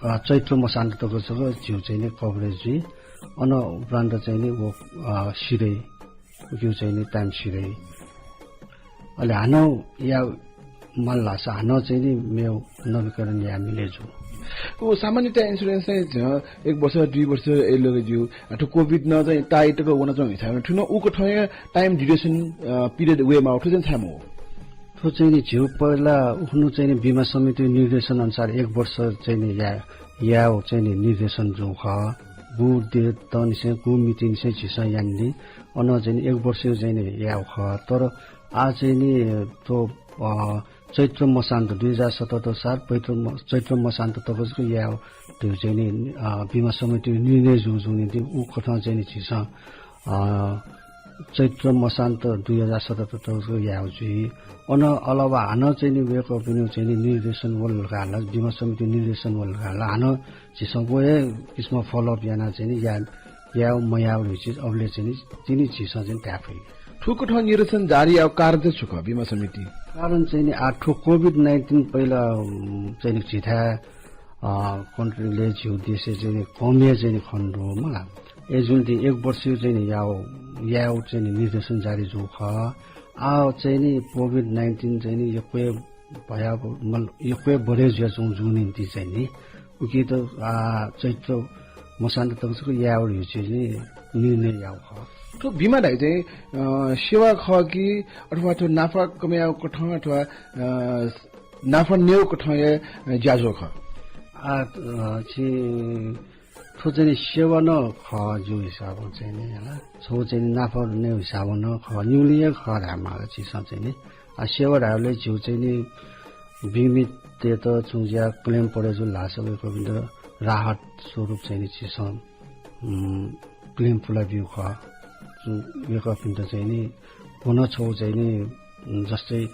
अ, चैत्र मसान्त तक जक झीगु चाहिँ नि coverage जुइ। अन उपरान्त चाहिँ नि व, अ, सिधइ, उकिं चाहिँ नि time सिधइ। अले हानं याये माल धाःसा हानं चाहिँ नि मेगु नवीकरण याये मिले जू। व सामान्यतया insurance चाहिँ झ-, एक वर्ष, दुई वर्ष अय् लगे ज्यू। अ, थ्व COVID नं चाहिँ ताइ तक वनाच्वंगु हिसाबं थुन उकथंया time duration, अ, period वये माःगु थ्व चाहिँ छाय् मवः? थ्व चाहिँ नि झीगु पहिला उखुन्हु चाहिँ नि बिमा समितिया निर्देशन अनुसार एक वर्ष चाहिँ नि या-, यायेगु चाहिँ नि निर्देशन जूगु खः। गु date-निसें, गु मितिनिसें झीसं यानादी, अन चाहिँ नि एक वर्षया चाहिँ नि यायेगु खः। तर आः चाहिँ नि थ्व, अ, चैत्र मसान्त दुई हजार सतहत्तर साल पैत्र म-, चैत्र मसान्त तक जक यायेगु धइगु चाहिँ नि, अ, बिमा समितिया निर्णय जूगु जूगु निंतिं उकथं चाहिँ नि झीसं, अ, चैत्र मसान्त दुई हजार सतहत्तर तक जक यायेगु जुइ। अन अलावा हानं चाहिँ नि वय्कःपिनिगु चाहिँ नि निर्देशन वल धकाः ला, बिमा समितिया निर्देशन वल धकाः ला, हानं झीसं व हे किसिमं follow up यानाः चाहिँ नि या-, यायेगु मयायेगु धइगु चिज अबलय् चाहिँ नि तिनि झीसं चाहिँ नि धाये फइ। थुकथं निर्देशन जारी यायेगु कारण चाहिँ छु खः बिमा समिति? कारण चाहिँ नि आः थ्व COVID nineteen पहिला, उम्, चाहिँ नि झीथाय्, अ, country-लय् झीगु देशय् चाहिँ नि कम हे चाहिँ नि खनेदु मला। अय् जुल ति एक वर्षया चाहिँ नि यायेगु, यायेगु चाहिँ नि निर्देशन जारी जूगु खः। आः चाहिँ नि COVID nineteen चाहिँ नि यक्व हे भया-, मल-, यक्व हे बढे जुयाच्वंगु जूगु निंतिं चाहिँ नि उकिं त, आ, चैत्र मसान्त तक जक यायेगु धइगु चाहिँ नि निर्णय याःगु खः। थ्व बिमा धाइ चाहिँ, अ, सेवा खः कि अथवा थ्व नाफा कमय् यायेगु कथं अथवा, अ, नाफा नयेगु कथं हे, अ, ज्याझ्वः खः? आ, अ, छि थ्व चाहिँ नि सेवा नं खः जिगु हिसाबं चाहिँ नि, हला। छगू चाहिँ नि नाफा नयेगु हिसाबं नं खः, निगुलिं हे खः धायेमाल झीसं चाहिँ नि। आ, सेवा धायेबलय् झीगु चाहिँ नि बिमितय्त छुं ज्या claim परे जुल धाःसा वय्कःपिन्त राहत स्वरूप चाहिँ नि झीसं, उम्, claim पुलाब्यूगु खः। छुं वय्कःपिन्त चाहिँ नि व नं छगू चाहिँ नि जस्तै,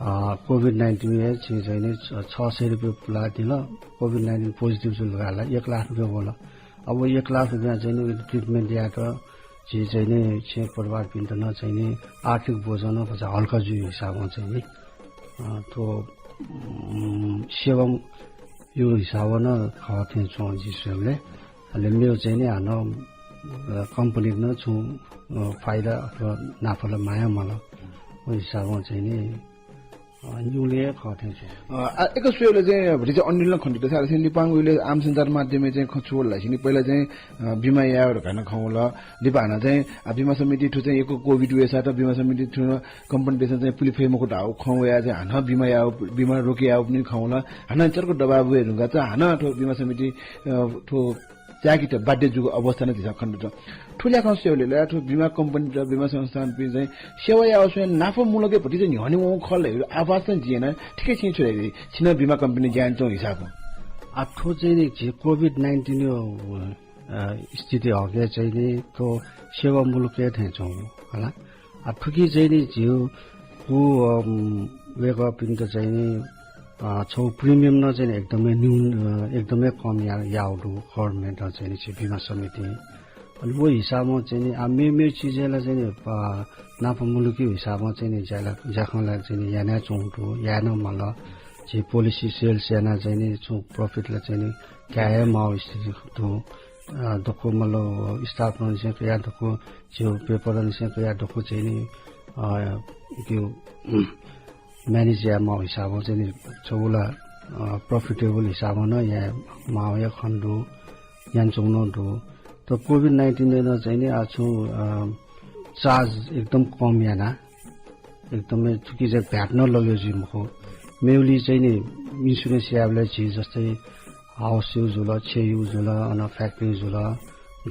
अ, COVID nineteen-य् झी चाहिँ नि छ, छ सय रुपियाँ पुलादिल, COVID nineteen positive जुल धकाः ला एक लाख रुपियाँ वल। अब एक लाख रुपियाँ चाहिँ नि treatment यायेत झी चाहिँ नि छेँ परिवारपिन्त नं चाहिँ नि आर्थिक बोझ नं भचा हल्का जुइगु हिसाबं चाहिँ नि, अ, थ्व, उम्, सेवाया हिसाबं नं खः थें च्वं जिं स्वयेबलय्। अले मेगु चाहिँ नि हानं अ, कम्पनीत नं छुं, अ, फाइदा अथवा नाफा ला माया मल। व हिसाबं चाहिँ नि, अ, निगुलिं हे खः थें च्वं। अ, आ, एक स्वयेबलय् चाहिँ भतिचा अनिल नं खने दु। सारा सिनि लिपां उइले आम सञ्चार माध्यमय् चाहिँ खँ छु वल धाःसा नि, पहिला चाहिँ, अ, बिमा याये धकाः नं खँ वल। लिपा हानं चाहिँ, अ, बिमा समिति थ्व चाहिँ यक्व COVID वयेसा त बिमा समिति थ्व कम्पनीतय्सं चाहिँ पुले फइ मखु धाःगु खँ वयाः चाहिँ हानं बिमा याये, बिमा रोके यायेगु पनि खँ वल। हानं चर्को दबाब वये धुंकाः चाहिँ हानं थ्व बिमा समिति, अ, थ्व त्याकेत बाध्य जूगु अवस्था नं झीसं खने दु। थ्व ल्याखं स्वयेबलय् ला थ्व बिमा कम्पनी र बिमा संस्थानपिं चाहिँ सेवा याःगु स्वयां नाफा मुलकय् भतिचा न्ह्यःने वंगु खः ला धइगु आभास नं जिं याना। ठिकै छिं छु धाइ, छिं नं बिमा कम्पनी ज्यान च्वंगु हिसाबं। आ, थ्व चाहिँ नि झी COVID nineteen यो, अ, स्थिति हकय् चाहिँ नि थ्व सेवा मुलकय् थें च्वंगु खला। आ, थुकी चाहिँ नि झीगु, अम, वय्कःपिन्त चाहिँ नि, अ, छगू premium नं चाहिँ नि एकदमै न्यून, अ, एकदमै कम या-, याःगु दु government नं चाहिँ नि झी बिमा समितिं। अले व हिसाबं चाहिँ नि, आ, मेमेगु चिजय् ला चाहिँ नि, अ, नाफा मुलुकी हिसाबं चाहिँ नि ज्या ला, ज्याखँ ला चाहिँ नि यानाच्वंगु दु, याये नं माल। झी policy sales यानाः चाहिँ नि छुं profit ला चाहिँ नि काये हे माःगु स्थिति दु। अ, दक्व मतलब staff नं निसें कयाः दक्व झीगु paper नं निसें कयाः दक्व चाहिँ नि, अ, त्यो, manage याये माःगु हिसाबं चाहिँ नि छगू ला, अ, profitable हिसाबं नं याये माःगु हे खने दु, यानाच्वंगु नं दु। तर COVID nineteen य् नं चाहिँ नि आ छुं, अ, charge एकदम कम याना, एकदमै थुकी चाहिँ VAT नं लगे जुइ मखु। मेगुलिइ चाहिँ नि insurance यायेबलय् झी जस्तै house यु जुल, छेँ यु जुल, अन factory जुल,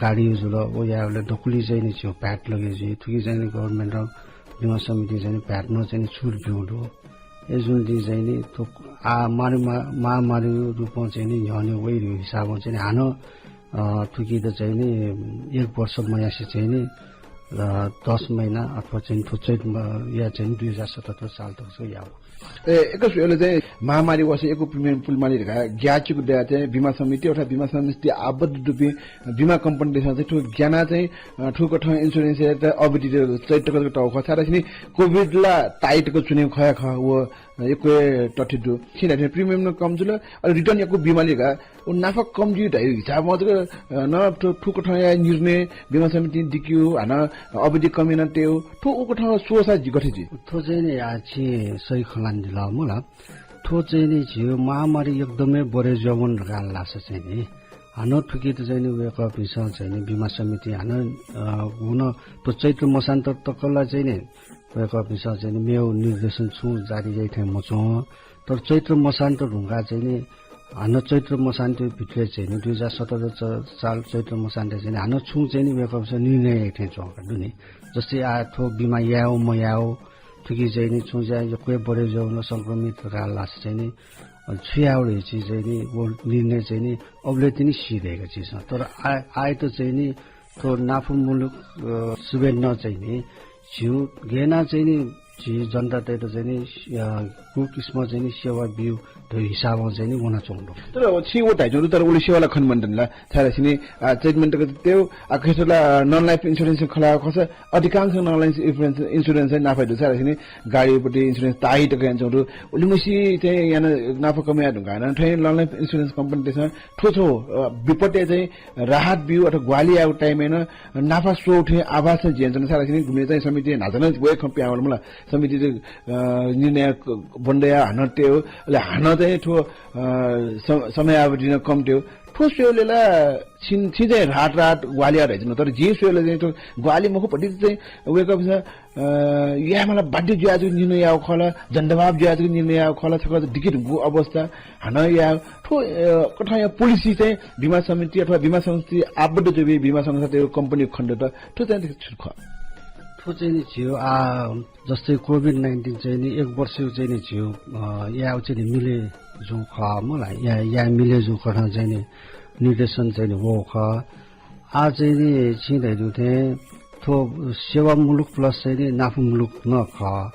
गाडी यु जुल, व यायेबलय् दक्वलिइ चाहिँ नि झीगु VAT लगे जुइ। थुकी चाहिँ नि government र बिमा समितिं चाहिँ नि VAT नं चाहिँ नि छुट ब्यूगु दु। अय् जुल ति चाहिँ नि थ्व आ महामारी, मा-, महामारी रूपं चाहिँ नि न्ह्यःने वइगु हिसाबं चाहिँ नि हानं, अ, थुकी त चाहिँ नि एक वर्ष मयासें चाहिँ नि, अ, दस महिना अथवा चाहिँ नि थ्व चैत म-, या चाहिँ नि दुई हजार सतहत्तर साल तक चाहिँ याःगु। ए, एक स्वयेबलय् चाहिँ महामारी वःसा यक्व premium पुले माली धकाः ग्याःचिकु दयाः चाहिँ बिमा समिति अथवा बिमा समिति आबद्ध दुपिं बिमा कम्पनीतय्सं चाहिँ थ्व ग्यानाः चाहिँ, अ, थुकथं insurance यायेत अवधि चैत तक तःगु खः। सारा सिनि COVID ला ताइ तक च्वनेगु खः हे खः, व यक्व हे तथ्य दु। छिं धाःथें premium नं कम जुल, अले return यक्व बी माली का, व नाफा कम जुइ धइगु हिसाबं जक, अ, नं थ्व, थुकथं याये निर्णय बिमा समितिं दिकेगु, हानं अवधि कम यानातयेगु, थ्व उकथं स्वःसा जि गथे जुइ? थ्व चाहिँ नि आ छिं सही खँ ल्हानादिल मला। थ्व चाहिँ नि झीगु महामारी एकदमै बढे जुयावन धकाः लासा चाहिँ नि हानं थुकी त चाहिँ नि वय्कःपिन्सं चाहिँ नि बिमा समिति हानं, अ, गुन थ्व चैत्र मसान्त तक ला चाहिँ नि वय्कःपिन्सं चाहिँ नि मेगु निर्देशन छुं जारी याइ थें मच्वं। तर चैत्र मसान्त धुंकाः चाहिँ नि हानं चैत्र मसान्त भित्रय् चाहिँ नि दुई हजार सतहत्तर च-, साल चैत्र मसान्त चाहिँ नि हानं छुं चाहिँ नि वय्कःपिन्सं निर्णय याइ थें च्वं का दु नि। जस्तै आ थ्व बिमा यायेगु मयायेगु, थुकी चाहिँ नि छुं ज्या यक्व हे बढे जुयावन संक्रमित धकाः लासा चाहिँ नि, अ, छु यायेगु धइगु चिज चाहिँ नि व निर्णय चाहिँ नि अबलय् तिनि सी दय्का चिज। तर आ-, आयत चाहिँ नि थ्व नाफा मुलुक, अ, सुबें नं चाहिँ नि झीगु गय् यानाः चाहिँ नि झी जनतातय्त चाहिँ नि, अ, गुगु किसिमं चाहिँ नि सेवा ब्यू धइगु हिसाबं चाहिँ नि वनाच्वंगु दु। तर व छिं व धाइच्वंगु दु, तर उलि सेवा ला खने मन्त नि ला। छाय्धाःसा नि, अ, चैत मसान्त तक तयेगु, अ, खःसा ला non life insurance खँ ल्हाःगु खःसा अधिकांश non life insurance, insurance चाहिँ नाफा दु। छाय्धाःसा नि गाडीपट्टि insurance ताइ तक यानाच्वंगु दु। उलिमछि चाहिँ यानाः नाफा कम याये धुंकाः नं थें non life insurance कम्पनीतय्सं थ्व छगू, अ, विपतय् चाहिँ राहत ब्यू अथवा ग्वाहालि यायेगु time य् नं नाफा स्वःगु थें आभास नं जिं यानाच्वना। छाय्धाःसा नि गुम्ह चाहिँ समितिं न्हाचः नं व हे खँ पिहां वल मला। समितिं, अ, निर्णय क-, बन्द याः हानं तयेगु, अले हानं चाहिँ थ्व, अ, सम-, समयावधि नं कम तयेगु। थ्व स्वयेबलय् ला छिं, छिं चाहिँ राहत राहत ग्वाहालि याः धाइच्वना। तर जिं स्वयेबलय् चाहिँ थ्व ग्वाहालि मखु, भतिचा चाहिँ वय्कःपिन्सं अ, यायेमाला बाध्य जुयाः जक निर्णय याःगु खः ला, जनदबाब जुयाः जक निर्णय याःगु खः ला, छकः दिके धुंकूगु अवस्था हानं याः। थ्व, अ, कथंया policy चाहिँ बिमा समिति अथवा बिमा समिति आबद्ध जुइपिं बिमा संस्थातय्गु कम्पनीया खनेदत, थ्व चाहिँ छु खः? थ्व चाहिँ नि झीगु, आ, जस्तै COVID nineteen चाहिँ नि एक वर्षया चाहिँ नि झीगु, अ, यायेगु चाहिँ नि मिले जूगु खः मला, या, याये मिले जूगु कथं चाहिँ नि निर्देशन चाहिँ नि वःगु खः। आ, चाहिँ नि छिं धयादीगु थें थ्व सेवा मुलुक plus चाहिँ नि नाफा मुलुक नं खः।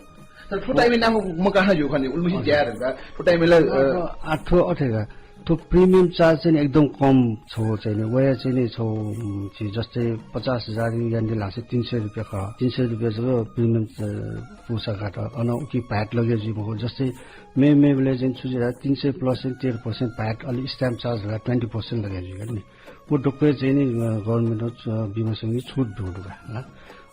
तर थ्व time य् नाफा मकाः नं ज्यू खः नि, उलिमछि ज्या धुंकाः थ्व time य् ला, अ, आ, थ्व अथे का, थ्व premium charge चाहिँ नि एकदम कम छगू चाहिँ नि, वया चाहिँ नि छगू, उम्, झी जस्तै पचास हजार यानादिल धाःसा तीन सय रुपियाँ खः। तीन सय रुपियाँ जक premium, अ, पुसा काट। अन उकी VAT लगे जुइ मखु। जस्तै मे, मेबलय् चाहिँ छु जुइ धाःसा तीन सय plus चाहिँ तेह्र percent VAT, अले stamp charge धकाः twenty percent लगे जुइ का नि। व दक्वय् चाहिँ नि, अ, government-ं च-, बिमा संगति छुट दु धुंका, हला।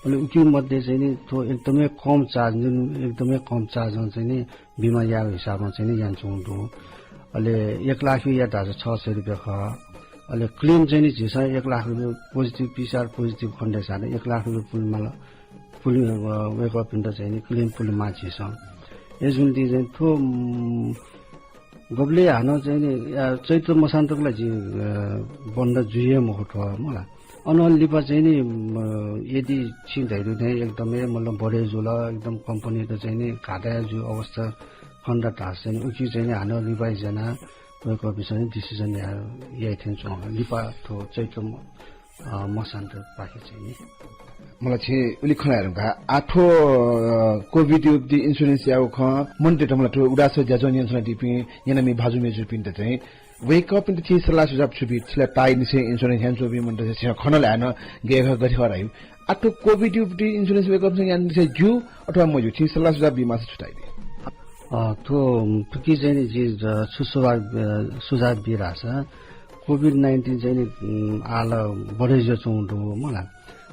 अले उकी मध्ये चाहिँ नि थ्व एकदमै कम charge, जुन एकदमै कम charge-ं चाहिँ नि बिमा याःगु हिसाबं चाहिँ नि यानाच्वंगु दु। अले एक लाख या धाःसा छ सय रुपियाँ खः। अले claim चाहिँ नि झीसं एक लाख रुपियाँ positive, PCR positive खनेदय्‌सा एक लाख रुपियाँ पुले माल, पुले, अ, वय्‌कःपिन्त चाहिँ नि claim पुले माः झीसं। अय्‌जूगुलिं चाहिँ थ्व, उम्, गबलय् हानं चाहिँ नि, अ, चैत्र मसान्तक ला झी, अ, बन्द जुइ हे मखु थ्व मला। अनं लिपा चाहिँ नि, अ, यदि छिं धयादु थें एकदमै मतलब बढे जुल, एकदम company-त चाहिँ नि घाटा जुइगु अवस्था खनेदत धाःसा चाहिँ नि उकी चाहिँ नि हानं revise यानाः वय्‌कःपिन्सं नि decision या-, याये थें च्वं। लिपा थ्व चैत्र म-, अ, मसान्तपाखे चाहिँ नि। मला छिं उलि खँ ल्हाये धुंकाः, आः थ्व, अ, COVID विपत्ति insurance याःगु खँ मनूतय्‌त मला थ्व उदास ज्याझ्वः न्यनाच्वनादीपिं न्यनामि भाजु मय्‌जुपिन्त चाहिँ वय्‌कःपिन्त छिं सल्लाह सुझाव छु बी? छु ला ताःनिसें insurance यानाच्वंपिं मनूत छिं खँ ल्हायेन, गय् खः गथे खः धाइ। आः थ्व COVID विपत्ति insurance वय्‌कःपिन्सं यानानिसें ज्यू अथवा मज्यू, छिं सल्लाह सुझाव बी माःसा छु ताइ बी? अ, थ्व, थुकी चाहिँ नि जिं ज-, छु सुझाव, अ, सुझाव बी धाःसा COVID nineteen चाहिँ नि, उम्, आः ला बढे जुयाच्वंगु दु मला।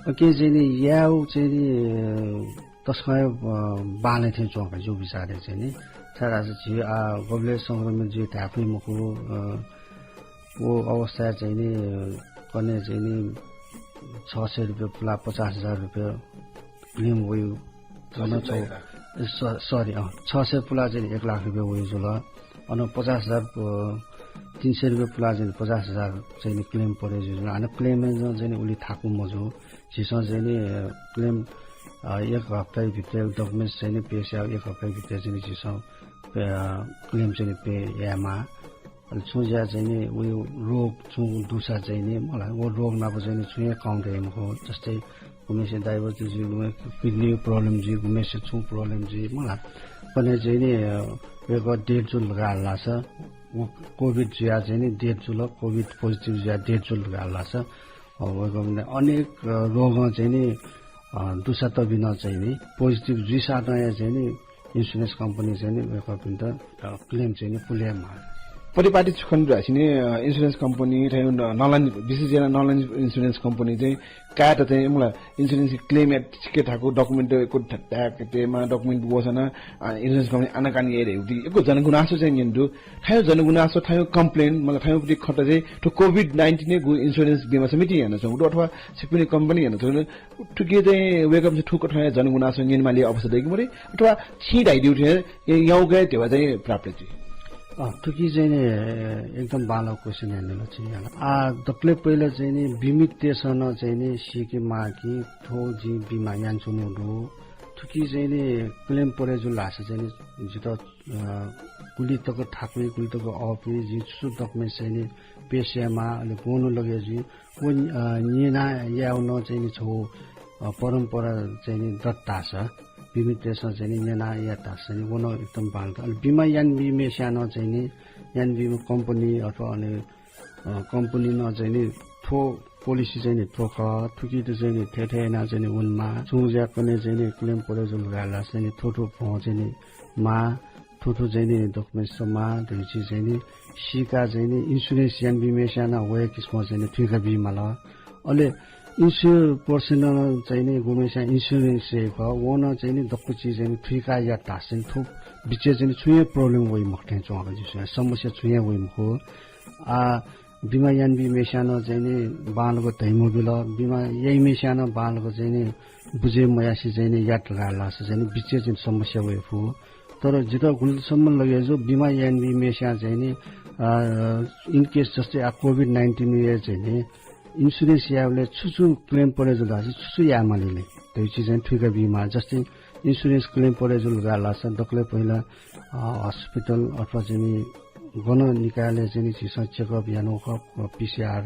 अकिं चाहिँ नि यायेगु चाहिँ नि, अ, तसकं हे, अ, बांलाइ थें च्वं का जिगु विचारय् चाहिँ नि। छाय्‌धाःसा झी आः गबलय् संक्रमित जुइ धाये फइ मखु, अ, व अवस्थाय् चाहिँ नि, अ, कन्हय् चाहिँ नि छ सय रुपियाँ पुलाः पचास हजार रुपियाँ claim वइ। वन छ सय, sorry, अँ, छ सय पुलाः चाहिँ नि एक लाख रुपियाँ वइ जुल। अन पचास हजार, अ, तीन सय रुपियाँ पुलाः चाहिँ नि पचास हजार चाहिँ नि claim परे जुल। हानं claim-य् नं चाहिँ नि उलि थाकु मजू। झीसं चाहिँ नि, अ, claim, अ, एक हप्ताया भित्र documents चाहिँ नि पेश याः, एक हप्ताया भित्र चाहिँ नि झीसं, अ, claim चाहिँ नि पे यायेमाः। अले छुं ज्या चाहिँ नि उयो रोग छुं दुसा चाहिँ नि मला, व रोग नाप चाहिँ नि छुं हे count याइ मखु। जस्तै गुम्हेसे diabetes जुइ, गुम्हेसे kidney problem जुइ, गुम्हेसे छुं problem जुइ मला। कन्हय् चाहिँ नि, अ, वय्‌कः dead जुल धकाः धाःसा, व COVID जुयाः चाहिँ नि dead जुल, COVID positive जुयाः dead जुल धकाः धाःसा, अ, वय्‌कःपिन्त अनेक, अ, रोगं चाहिँ नि, अ, दुसा तबिनं चाहिँ नि positive जुइसातं हे चाहिँ नि insurance company चाहिँ नि वय्‌कःपिन्त, अ, claim चाहिँ नि पुले यायेमाः। परिपाटी छु खने दु धाःसा नि, अ, insurance company थ्व न-, नलानि, विशेष यानाः नलानि insurance company चाहिँ कायेत चाहिँ मला insurance claim यायेत छिके थाकु document यक्व ध-, धायेकेत यायेमाः, document वःसा नं, अ, insurance company आनाकानी याइ धइगु यक्व जनगुनासो चाहिँ न्यने दु। थ्व जनगुनासो, थ्व complain, मला थ्व प्रति खँ चाहिँ थ्व COVID nineteen-य् गु insurance बिमा समितिं यानाच्वंगु दु अथवा छिकपिनि company यानाच्वंगु दु। थुकी चाहिँ वय्‌कःपिन्सं थुकथं हे जनगुनासो न्यनेमाली अवस्था दइ कि मदइ? अथवा छिं धयादीगु थें याउँक हे ध्यबा चाहिँ प्राप्त जुइ? अँ, थुकी चाहिँ नि एकदम बांलाःगु question यानादिल छिं। आः दकलय् पहिला चाहिँ नि बिमितय्‌सं नं चाहिँ नि सीकेमाः कि थ्व जिं बिमा यानाच्वनागु दु। थुकी चाहिँ नि claim परे जुल धाःसा चाहिँ नि जितः, अ, गुलि तक थाकुइ, गुलि तक अःपुइ, जिं छु छु documents चाहिँ नि पेश यायेमाः, अले गन लगे जुइ, व, अ, न्यना यायेगु नं चाहिँ नि छगू, अ, परम्परा चाहिँ नि दत धाःसा, बिमितय्‌सं चाहिँ नि न्यना यात धाःसा चाहिँ नि व नं एकदम बांलात। अले बिमा यानाबीम्हेस्यां नं चाहिँ नि, यानाबीम्ह company अथवा अले, अ, company नं चाहिँ नि थ्व policy चाहिँ नि थ्व खः, थुकित चाहिँ नि थथे यानाः चाहिँ नि वनेमाः, छुं ज्या कन्हय् चाहिँ नि claim परे जुल धाःसा चाहिँ नि थ्व थ्व भ्वं चाहिँ नि माः, थ्व थ्व चाहिँ नि documents माः धइगु चाहिँ नि सीकाः चाहिँ नि insurance यानाबीम्हेस्यां नं व हे किसिमं चाहिँ नि थुइका बीमाल। अले insure person नं चाहिँ नि गुम्हेस्यां insurance याइ खः, वं नं चाहिँ नि दक्व चिज चाहिँ नि थुइका यात धाःसा चाहिँ नि थ्व बिचय् चाहिँ नि छुं हे problem वइ मखु थें च्वं का जिं स्वये, समस्या छुं हे वइ मखु। आः बिमा यानाबीम्हेस्यां नं चाहिँ नि बांलाक धयामबिल, बिमा याइम्हेस्यां नं बांलाक चाहिँ नि बुझे मयासें चाहिँ नि यात धाःसा चाहिँ नि बिचय् चाहिँ नि समस्या वये फु। तर जितः गुलिसम्म लगे जू, बिमा यानाबीम्हेस्यां चाहिँ नि, अ, in case जस्तै आः COVID nineteen-य् चाहिँ नि insurance यायेबलय् छु छु claim परे जुल धाःसा छु छु यायेमाली ले धइगु चाहिँ नि थुइका बीमाः। जस्तै insurance claim परे जुल धाःसा दकलय् पहिला, अ, hospital अथवा चाहिँ नि गन निकायलय् चाहिँ नि झीसं check up यानागु खः, अ, PCR,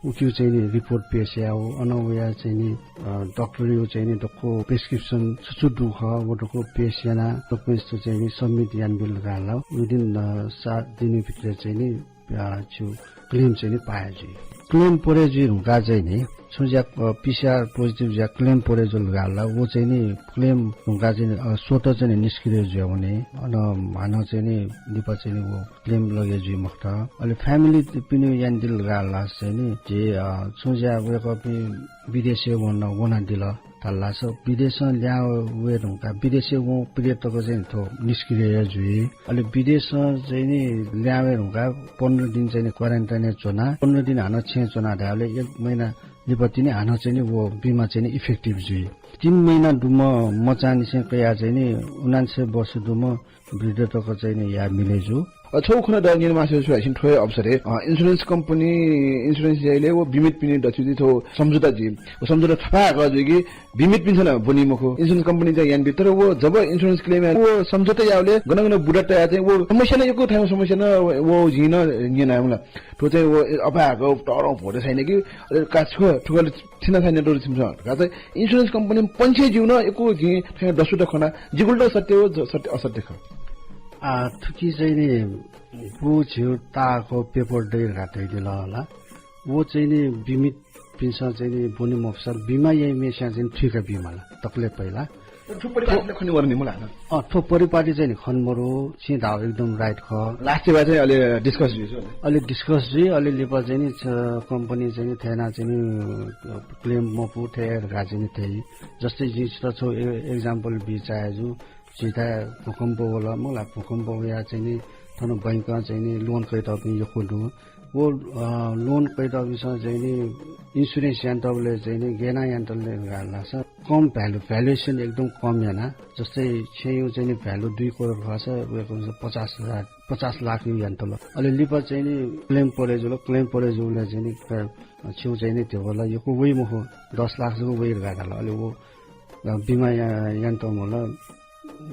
उकिया चाहिँ नि report पेश यायेगु, अनं वयाः चाहिँ नि, अ, डाक्टरया चाहिँ नि दक्व prescription छु छु दु खः, व दक्व पेश यानाः documents चाहिँ नि submit यानाबिल धाल। Within, अ, सात दिनया भित्र चाहिँ नि, अ, छु claim चाहिँ नि पाये जुइ। Claim परे जुइ धुंका चाहिँ नि, छुं ज्या, अ, PCR positive ज्या claim परे जुल धकाः ला, व चाहिँ नि claim धुंका चाहिँ नि, अ, स्वतः चाहिँ नि निष्क्रिय जुया वने। अन हानं चाहिँ नि लिपा चाहिँ नि व claim लगे जुइ मखुत। अले family पिनि यानादिल धकाः ला चाहिँ नि, जे, अ, छुं ज्या वय्कःपिं विदेशय् वन, वनादिल धाल धाःसा विदेशं ल्याहां वये धुंकाः विदेशय् वंगु period तक चाहिँ थ्व निष्क्रिय जुइ। अले विदेशं चाहिँ नि ल्याहां वये धुंकाः पन्ध्र दिन चाहिँ नि quarantine य् च्वना, पन्ध्र दिन हानं छेँय् च्वना धायेबलय् एक महिना लिपा तिनि हानं चाहिँ नि व बिमा चाहिँ नि effective जुइ। तीन महिना दुम्ह मचांनिसें कयाः चाहिँ नि उनान्सय वर्ष दुम्ह वृद्ध तक चाहिँ नि याये मिले जू। अ, छगू खँ नं न्यने मास्ति छु धाःसा थ्व हे अवसरय्, अ, insurance company, insurance याइबलय् व बिमित पिने दथुइ थ्व सम्झौता जुइ। व सम्झौता छपाः खः जुइ कि बिमित पिन्सं नं ब्वनी मखु। Insurance company चाहिँ यानाबी, तर व जब insurance claim याः, व सम्झौता याःबलय् गन गन बुँदा तयाः चाहिँ व समस्या नं यक्व थाय् समस्या नं व, व जिं नं न्यना मला। थ्व चाहिँ व अपाय्क तःधं भ्वय् थाय् नं कि, अले का छु, थुकले थिना थाय् नं दु छिमिसं। का चाहिँ insurance company पंछे जिउ नं यक्व जिं थाय् दसुत खना, जिगुल द सत्य व ज-, सत्य असत्य खः। आ, थुकी चाहिँ नि गु झिउ ताःको paper दइ धकाः धयादिल ला। व चाहिँ नि बिमित पिन्सं चाहिँ नि ब्वने मफुसा बिमा याइम्हेस्यां चाहिँ नि थुइका बीमाल तकले पहिला। थ्व परिपाटी खने वरनि मला। अँ, थ्व परिपाटी चाहिँ नि खने मरु, छिं धाःगु एकदम right खः। Last वा चाहिँ अले discuss जुइ। अले discuss जुइ, अले लिपा चाहिँ नि छ-, company चाहिँ नि थय् याना चाहिँ नि, अ, claim मपु थय् धकाः चाहिँ नि थय्। जस्तै जिं छितः छगू ए-, example बी चाहे जु, झीथाय् भूकम्प वल, मला भूकम्प वयाः चाहिँ नि थन बैंकं चाहिँ नि loan कयातःपिं यक्व दु। व, अ, loan कयातःपिन्सं चाहिँ नि insurance यानातःबलय् चाहिँ नि गय् याना यानातल धाःसा कम value, valuation एकदम कम याना। जस्तै छेँयु चाहिँ नि value दुई करोड खःसा वय्कःपिन्सं पचास हजार, पचास लाखयु यानातल। अले लिपा चाहिँ नि claim परे जुल, claim परे जूबलय् चाहिँ नि, अ, छेँयु चाहिँ नि ध्यबा ला यक्व वइ मखु, दस लाख जक वइ धकाः धाल। अले व अ, बिमा या-, यानातःम्ह ला,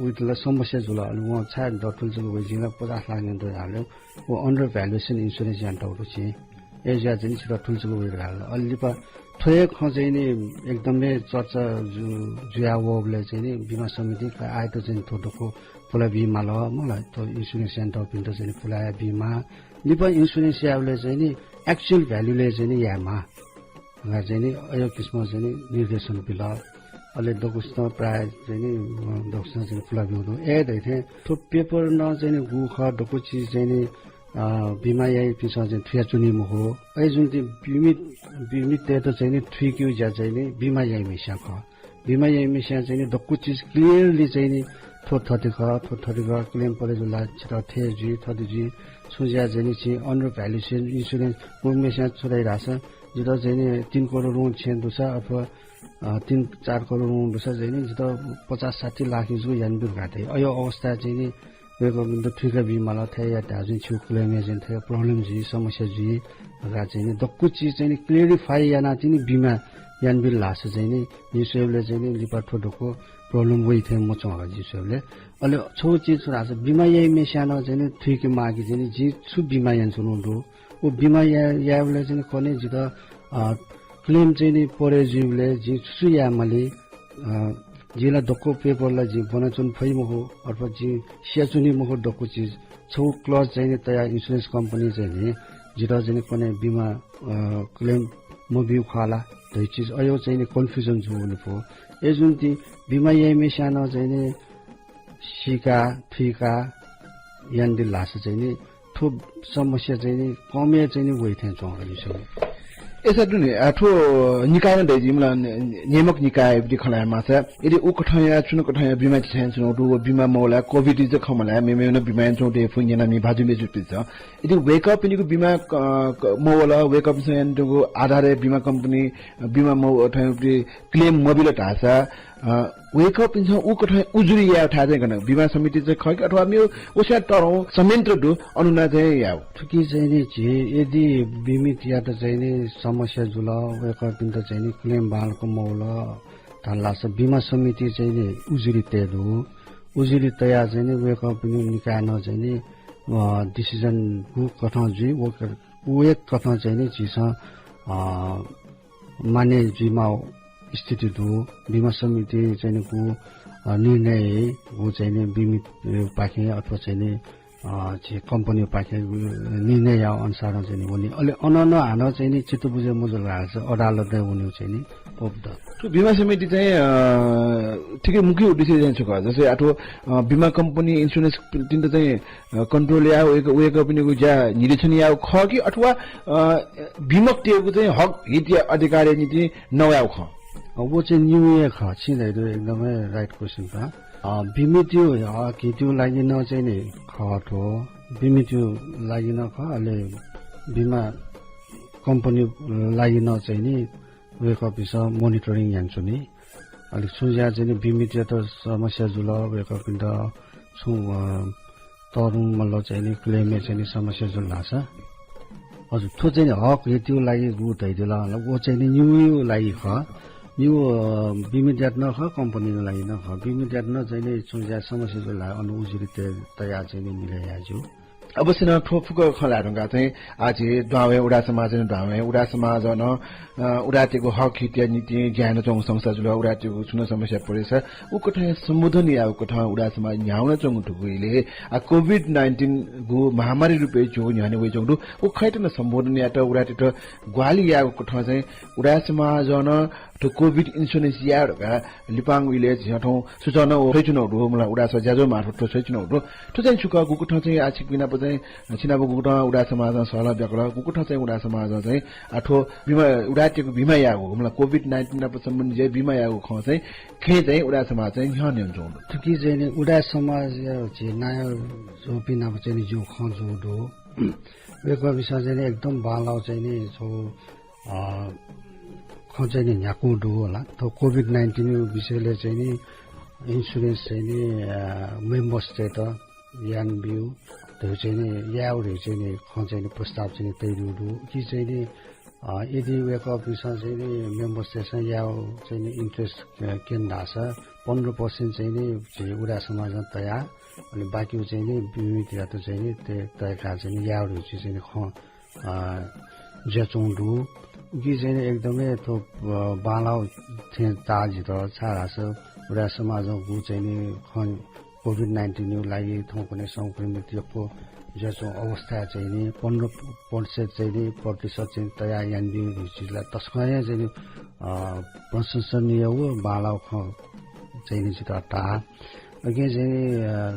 उइत ला समस्या जुल। अले वं छाय् दथुल जक वइ, जिं ला पचास लाख यानातःगु धाल। व under valuation insurance यानातःगु दु छिं। अय् जुयाः चाहिँ नि छितः थुल जक वइ धकाः धाल। अले लिपा थ्व हे खँ चाहिँ नि एकदम हे चर्चा जु-, जुया वःबलय् चाहिँ नि बिमा समितिं का आःयात चाहिँ नि थ्व दक्व पुला बीमाल, मला थ्व insurance यानातःपिन्त चाहिँ नि पुलाया बीमाः। लिपा insurance यायेबलय् चाहिँ नि actual value-लय् चाहिँ नि यायेमाः। धकाः चाहिँ नि अय् किसिमं चाहिँ नि निर्देशन बिल। अले दक्वसितं प्रायः चाहिँ नि, अ, दक्वसितं चाहिँ नि पुला ब्यूगु दु। अय् धइथें थ्व paper नं चाहिँ नि गु खः, दक्व चिज चाहिँ नि, अ, बिमा याइपिन्सं चाहिँ थुयाच्वनी मखु। अय् जुन चाहिँ बिमित, बिमिततय्त चाहिँ नि थुइकेगु ज्या चाहिँ नि बिमा याइम्हेस्यां खः। बिमा याइम्हेस्यां चाहिँ नि दक्व चिज clearly चाहिँ नि थ्व थथे खः, थ्व थथे खः, claim परे जुल ला छितः थथे जुइ, थथे जुइ, छुं ज्या चाहिँ नि छिं under valuation insurance गुम्हेस्यां छु धाइ धाःसा जितः चाहिँ नि तीन करोड रुं छेँ दुसा अथवा, अ, तीन चार करोड रुं दुसा चाहिँ नि जितः पचास साठी लाख जक यानाब्यु धकाः धाइ। अय् अवस्था चाहिँ नि वय्कःपिन्त थुइका बीमाल, थथे यात धाःसा चाहिँ नि छिगु claim-य् चाहिँ नि थथे problem जुइ, समस्या जुइ धकाः चाहिँ नि दक्व चिज चाहिँ नि clarify यानाः चाहिँ नि बिमा यानाबिल धाःसा चाहिँ नि जिं स्वयेबलय् चाहिँ नि लिपा थ्व दक्व problem वइ थें मच्वं हँ जिं स्वयेबलय्। अले छगू चिज छु धाःसा बिमा याइम्हेस्यां नं चाहिँ नि थुइके माः कि चाहिँ नि जिं छु बिमा यानाच्वनागु दु। व बिमा या-, यायेबलय् चाहिँ नि कन्हय् जितः, अ, claim चाहिँ नि परे जुइबलय् जिं छु छु याये माली, अ, जिं ला दक्व paper ला जिं ब्वनाच्वने फइ मखु, अथवा जिं स्याच्वनी मखु दक्व चिज। छगू clause चाहिँ नि तयाः insurance company चाहिँ नि जितः चाहिँ नि कन्हय् बिमा, अ, claim मब्यू खः ला धइ चिज अय् चाहिँ नि confusion जू वने फु। अय् जुन ति बिमा याइम्हेस्यां नं चाहिँ नि सीका, थुइका यानादिल धाःसा चाहिँ नि थ्व समस्या चाहिँ नि कमय् चाहिँ नि वइ थें च्वं हँ जिं स्वयेबलय्। अय्सा दुने, आ, थ्व निकाय नं दइ जिमि ला, नि-, नियामक निकाय बिति खँ ल्हाये माःसा, यदि उ कथंया, छुं कथंया बिमा चिछाय् च्वनागु दु, व बिमा मवः ला, COVID जक खः मला, मेमेगु नं बिमा यानाच्वंगु दु, फुं न्यना मि भाजु मय्जुपिन्सं। यदि वय्कःपिनिगु बिमा क-, क-, मवल, वय्कःपिन्सं यानातःगु आधारय् बिमा company, बिमा मवः थें claim मबिल धाःसा, अ, वय्कःपिन्सं उ कथं उजुरी यायेगु थाय् चाहिँ गन? बिमा समिति चाहिँ खः कि अथवा मेगु वस्यां तःधंगु संयन्त्र दु, अन नं चाहिँ यायेगु? थुकी चाहिँ नि झी यदि बिमितयात चाहिँ नि समस्या जुल, वय्कःपिन्त चाहिँ नि claim बांलाक मवल धाल धाःसा बिमा समिति चाहिँ नि उजुरी तये दु। उजुरी तयाः चाहिँ नि वय्कःपिनि निकायं नं चाहिँ नि, अ, decision गु कथं जुइ, व क-, व एक कथं चाहिँ नि झीसं, अ, मान्य जुइमाःगु स्थिति दु। बिमा समिति चाहिँ नि गु, अ, निर्णय गु चाहिँ नि बिमित, अ, पाखें अथवा चाहिँ नि, अ, झी कम्पनीपाखें निर्णय याउ अनुसार चाहिँ नि वनी। अले अन नं हानं चाहिँ नि चित्त बुझे मजुल धाःसा अदालतय् वनेउ चाहिँ नि पोप दु। थ्व बिमा समिति चाहिँ, अ, ठिकै मुख्य उद्देश्य चाहिँ छु खः? जस्तै आथो, अ, बिमा कम्पनी, insurance तिन्त चाहिँ, अ, control याउ, वय्क-, वय्कःपिनिगु ज्या निरीक्षण याउ खः कि अथवा, अ, बिमकतय्गु चाहिँ हक हित या अधिकारया निंतिं नवाउ खः? अ, व चाहिँ निउ हे खः, छिं धयादु एकदमै right question खः। अ, बिमितयु हक हितयु लागि नं चाहिँ नि खः थ्व, बिमितयु लागि नं खः, अले बिमा कम्पनी लागि नं चाहिँ नि वय्कःपिसं monitoring यानाच्वनी। अले छुं ज्या चाहिँ नि बिमितयात समस्या जुल, वय्कःपिन्त छुं, अ, तःधंगु मल्ल चाहिँ नि claim-य् चाहिँ नि समस्या जुल धाःसा, हजुर, थ्व चाहिँ नि हक हितयु लागि गु धयादिल, व चाहिँ नि निउयु लागि खः। निउ, अ, बिमितयात नं खः, कम्पनीया लागि नं खः। बिमितयात नं चाहिँ नि छुं ज्या समस्या जुल धाःसा अन उजुरी तय-, तयाः चाहिँ नि मिले याये ज्यू। अवश्य नं थ्व फुक्क खँ ल्हाये धुंकाः चाहिँ आः झी दुहां वये उदाय् समाज, दुहां वये उदाय् समाजं नं, अ, उदाय्‌तय्गु हक हितया निंतिं ज्या यानाच्वंगु संस्था जुल, उदाय्‌तय्गु छुं नं समस्या परेसा उकथं सम्बोधन यायेगु कथं उदाय् समाज न्ह्यानाच्वंगु धुगु इलय्, आ, COVID nineteen-गु महामारी रूपय् ज्वः न्ह्यःने वइच्वंगु दु। उ खँयात नं सम्बोधन यायेत, उदाय्‌तय्त ग्वाहालि यायेगु कथं चाहिँ उदाय् समाजं नं थ्व COVID insurance याये धकाः लिपांगु इलय् झीसं थौं सूचना व छ्वयाच्वनागु दु, मला उदाय् समाज ज्याझ्वः मार्फत थ्व छ्वयाच्वनागु दु। थ्व चाहिँ छु खः, गुकथं चाहिँ आः छिकपिं नाप चाहिँ, छिनाप गुकथं उदाय् समाजं सहलह ब्याकल, गुकथं चाहिँ उदाय् समाजं चाहिँ आः थ्व बिमा, उदाय्‌तय्गु बिमा यायेगु, मला COVID nineteen नाप सम्बन्धी ज्या बिमा यायेगु खँ चाहिँ खँय् चाहिँ उदाय् समाज चाहिँ न्ह्यःने वनाच्वंगु दु। थुकी चाहिँ नि उदाय् समाजया झी नायः जूपिं नाप चाहिँ नि ज्यू खँ जूगु दु। वय्कःपिसं चाहिँ नि एकदम बांलाउ चाहिँ नि छगू, अ, खँ चाहिँ नि न्ह्याकूगु दु होला। थ्व COVID nineteen-या विषयलय् चाहिँ नि insurance चाहिँ नि, अ, members-तय्त यानाबिउ धइगु चाहिँ नि, यायेगु धइगु चाहिँ नि खँ चाहिँ नि प्रस्ताव चाहिँ नि तयादीगु दु। उकी चाहिँ नि, अ, यदि वय्कःपिसं चाहिँ नि members-तय्सं यायेगु चाहिँ नि interest, अ, क्यन धाःसा पन्ध्र percent चाहिँ नि झी उदाय् समाजं तयाः, अले बाकीगु चाहिँ नि बिमितयात चाहिँ नि तय-, तयेकाः चाहिँ नि यायेगु धइगु चाहिँ नि खँ अ, जुयाच्वंगु दु। उकी चाहिँ नि एकदमै थ्व, अ, बांलाउ थें ताः जितः, छाय्धाःसा उदाय् समाजं गु चाहिँ नि खँ COVID nineteen-या लागि थौंकन्हय् संक्रमित यक्व जुयाच्वंगु अवस्थाय् चाहिँ नि पन्ध्र प्रतिशत चाहिँ नि, प्रतिशत चाहिँ तयाः यानाबी धइगु चिजला तसकं हे चाहिँ नि, अ, प्रशंसनीय व बांलाउ खँ चाहिँ नि जितः ताः। उकी चाहिँ नि, अ,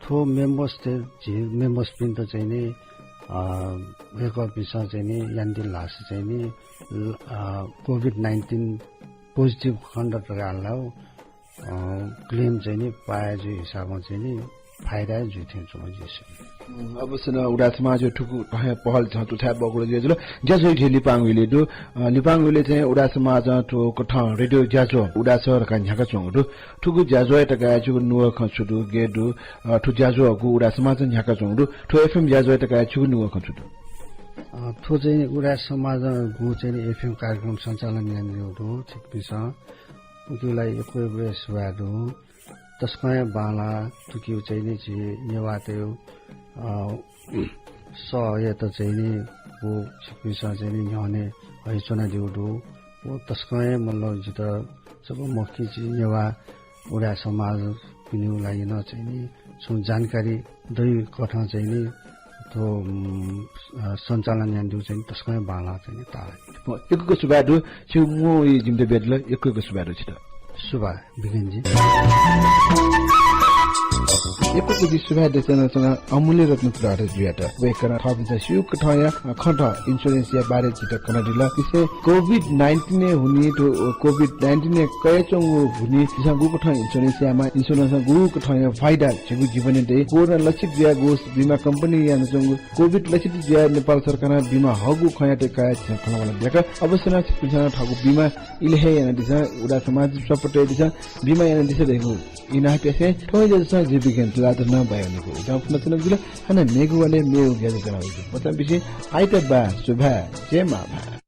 थ्व members-तय्, झी members-पिन्त चाहिँ नि, अ, वय्कःपिसं चाहिँ नि यानादिल धाःसा चाहिँ नि, अ, COVID nineteen positive खन धकाः ला, अ, claim चाहिँ नि पाय् जुइ हिसाबं चाहिँ नि फाइदा जुइ थें च्वं जिसे। उम्, अवश्य नं उदाय् समाजया थुकथं पहल झीसं तुथाय् बकुल जुयादिल। ज्याझ्वः झी लिपांगु इलय् दु। अ, लिपांगु इलय् चाहिँ उदाय् समाजं थुकथं रेडियो ज्याझ्वः उदाय् सः धकाः न्ह्याकाच्वंगु दु। थुगु ज्याझ्वःयात कयाः छिगु नुगः खँ छु दु, गय् दु, अ, थ्व ज्याझ्वःगु उदाय् समाजं न्ह्याकाच्वंगु दु। थ्व FM ज्याझ्वःयात कयाः छिगु नुगः खँ छु दु? अ, थ्व चाहिँ उदाय् समाजं गु चाहिँ नि FM कार्यक्रम सञ्चालन यानादीगु दु, छिकपिन्सं उकिया लागि यक्व यक्व सुभाय् दु। तसकं हे बांलाः, थुकिया चाहिँ नि झी नेवाःतय्गु, अ, सःयात चाहिँ नि व छिकपिन्सं चाहिँ नि न्ह्यःने हयाच्वनादीगु दु। व तसकं हे मतलब जितः जक मखु कि झी नेवाः उदाय् समाजपिनिगु लागि नं चाहिँ नि छुं जानकारी दइगु कथं चाहिँ नि थ्व, उम्, अ, सञ्चालन यानादीगु चाहिँ नि तसकं हे बांलाः चाहिँ नि ताः। यक्व यक्व सुभाय् दु, छिगु मू जिमित बियादिल, यक्व यक्व सुभाय् दु छितः। सुभाय्। बिगेन्जी। यक्व यक्व जि सुभाय् देछानाच्वना अमूल्य रत्न तुलाधरजुयात। वय्कलं थःपिन्सं स्यूकथंया, अ, खँ त insurance या बारे झीत कनादिल। विशेष COVID nineteen या हुनिं थ्व, अ, COVID nineteen या कयाच्वंगु हुनिं झीसं गुकथं insurance यायेमाः, insurance गुकथंया फाइदा झीगु जीवनय् दइ, कोरोना लक्षित जुयागु बिमा कम्पनीं यानाच्वंगु, COVID लक्षित जुयाः नेपाल सरकारं बिमा हःगु खँयात कयाः झीसं खँल्हाबल्हा ब्याकल। अवश्य नं छिकपिन्सं थःगु बिमा इलय् हे यानादिसँ, उदाय् समाज सपोर्ट यानादिसँ, बिमा यानादिसँ धइगु इनाप यासें थौंया ज्याझ्वलं जि बिगेन तुलाधरं बाय् वनेगु उजं फ्वनाच्वनागु जुल। हानं मेगु वालय् मेगु ज्याझ्वलं वनेगु वचन बिसें आइतबाः सुभाय्, जय मांभाय्।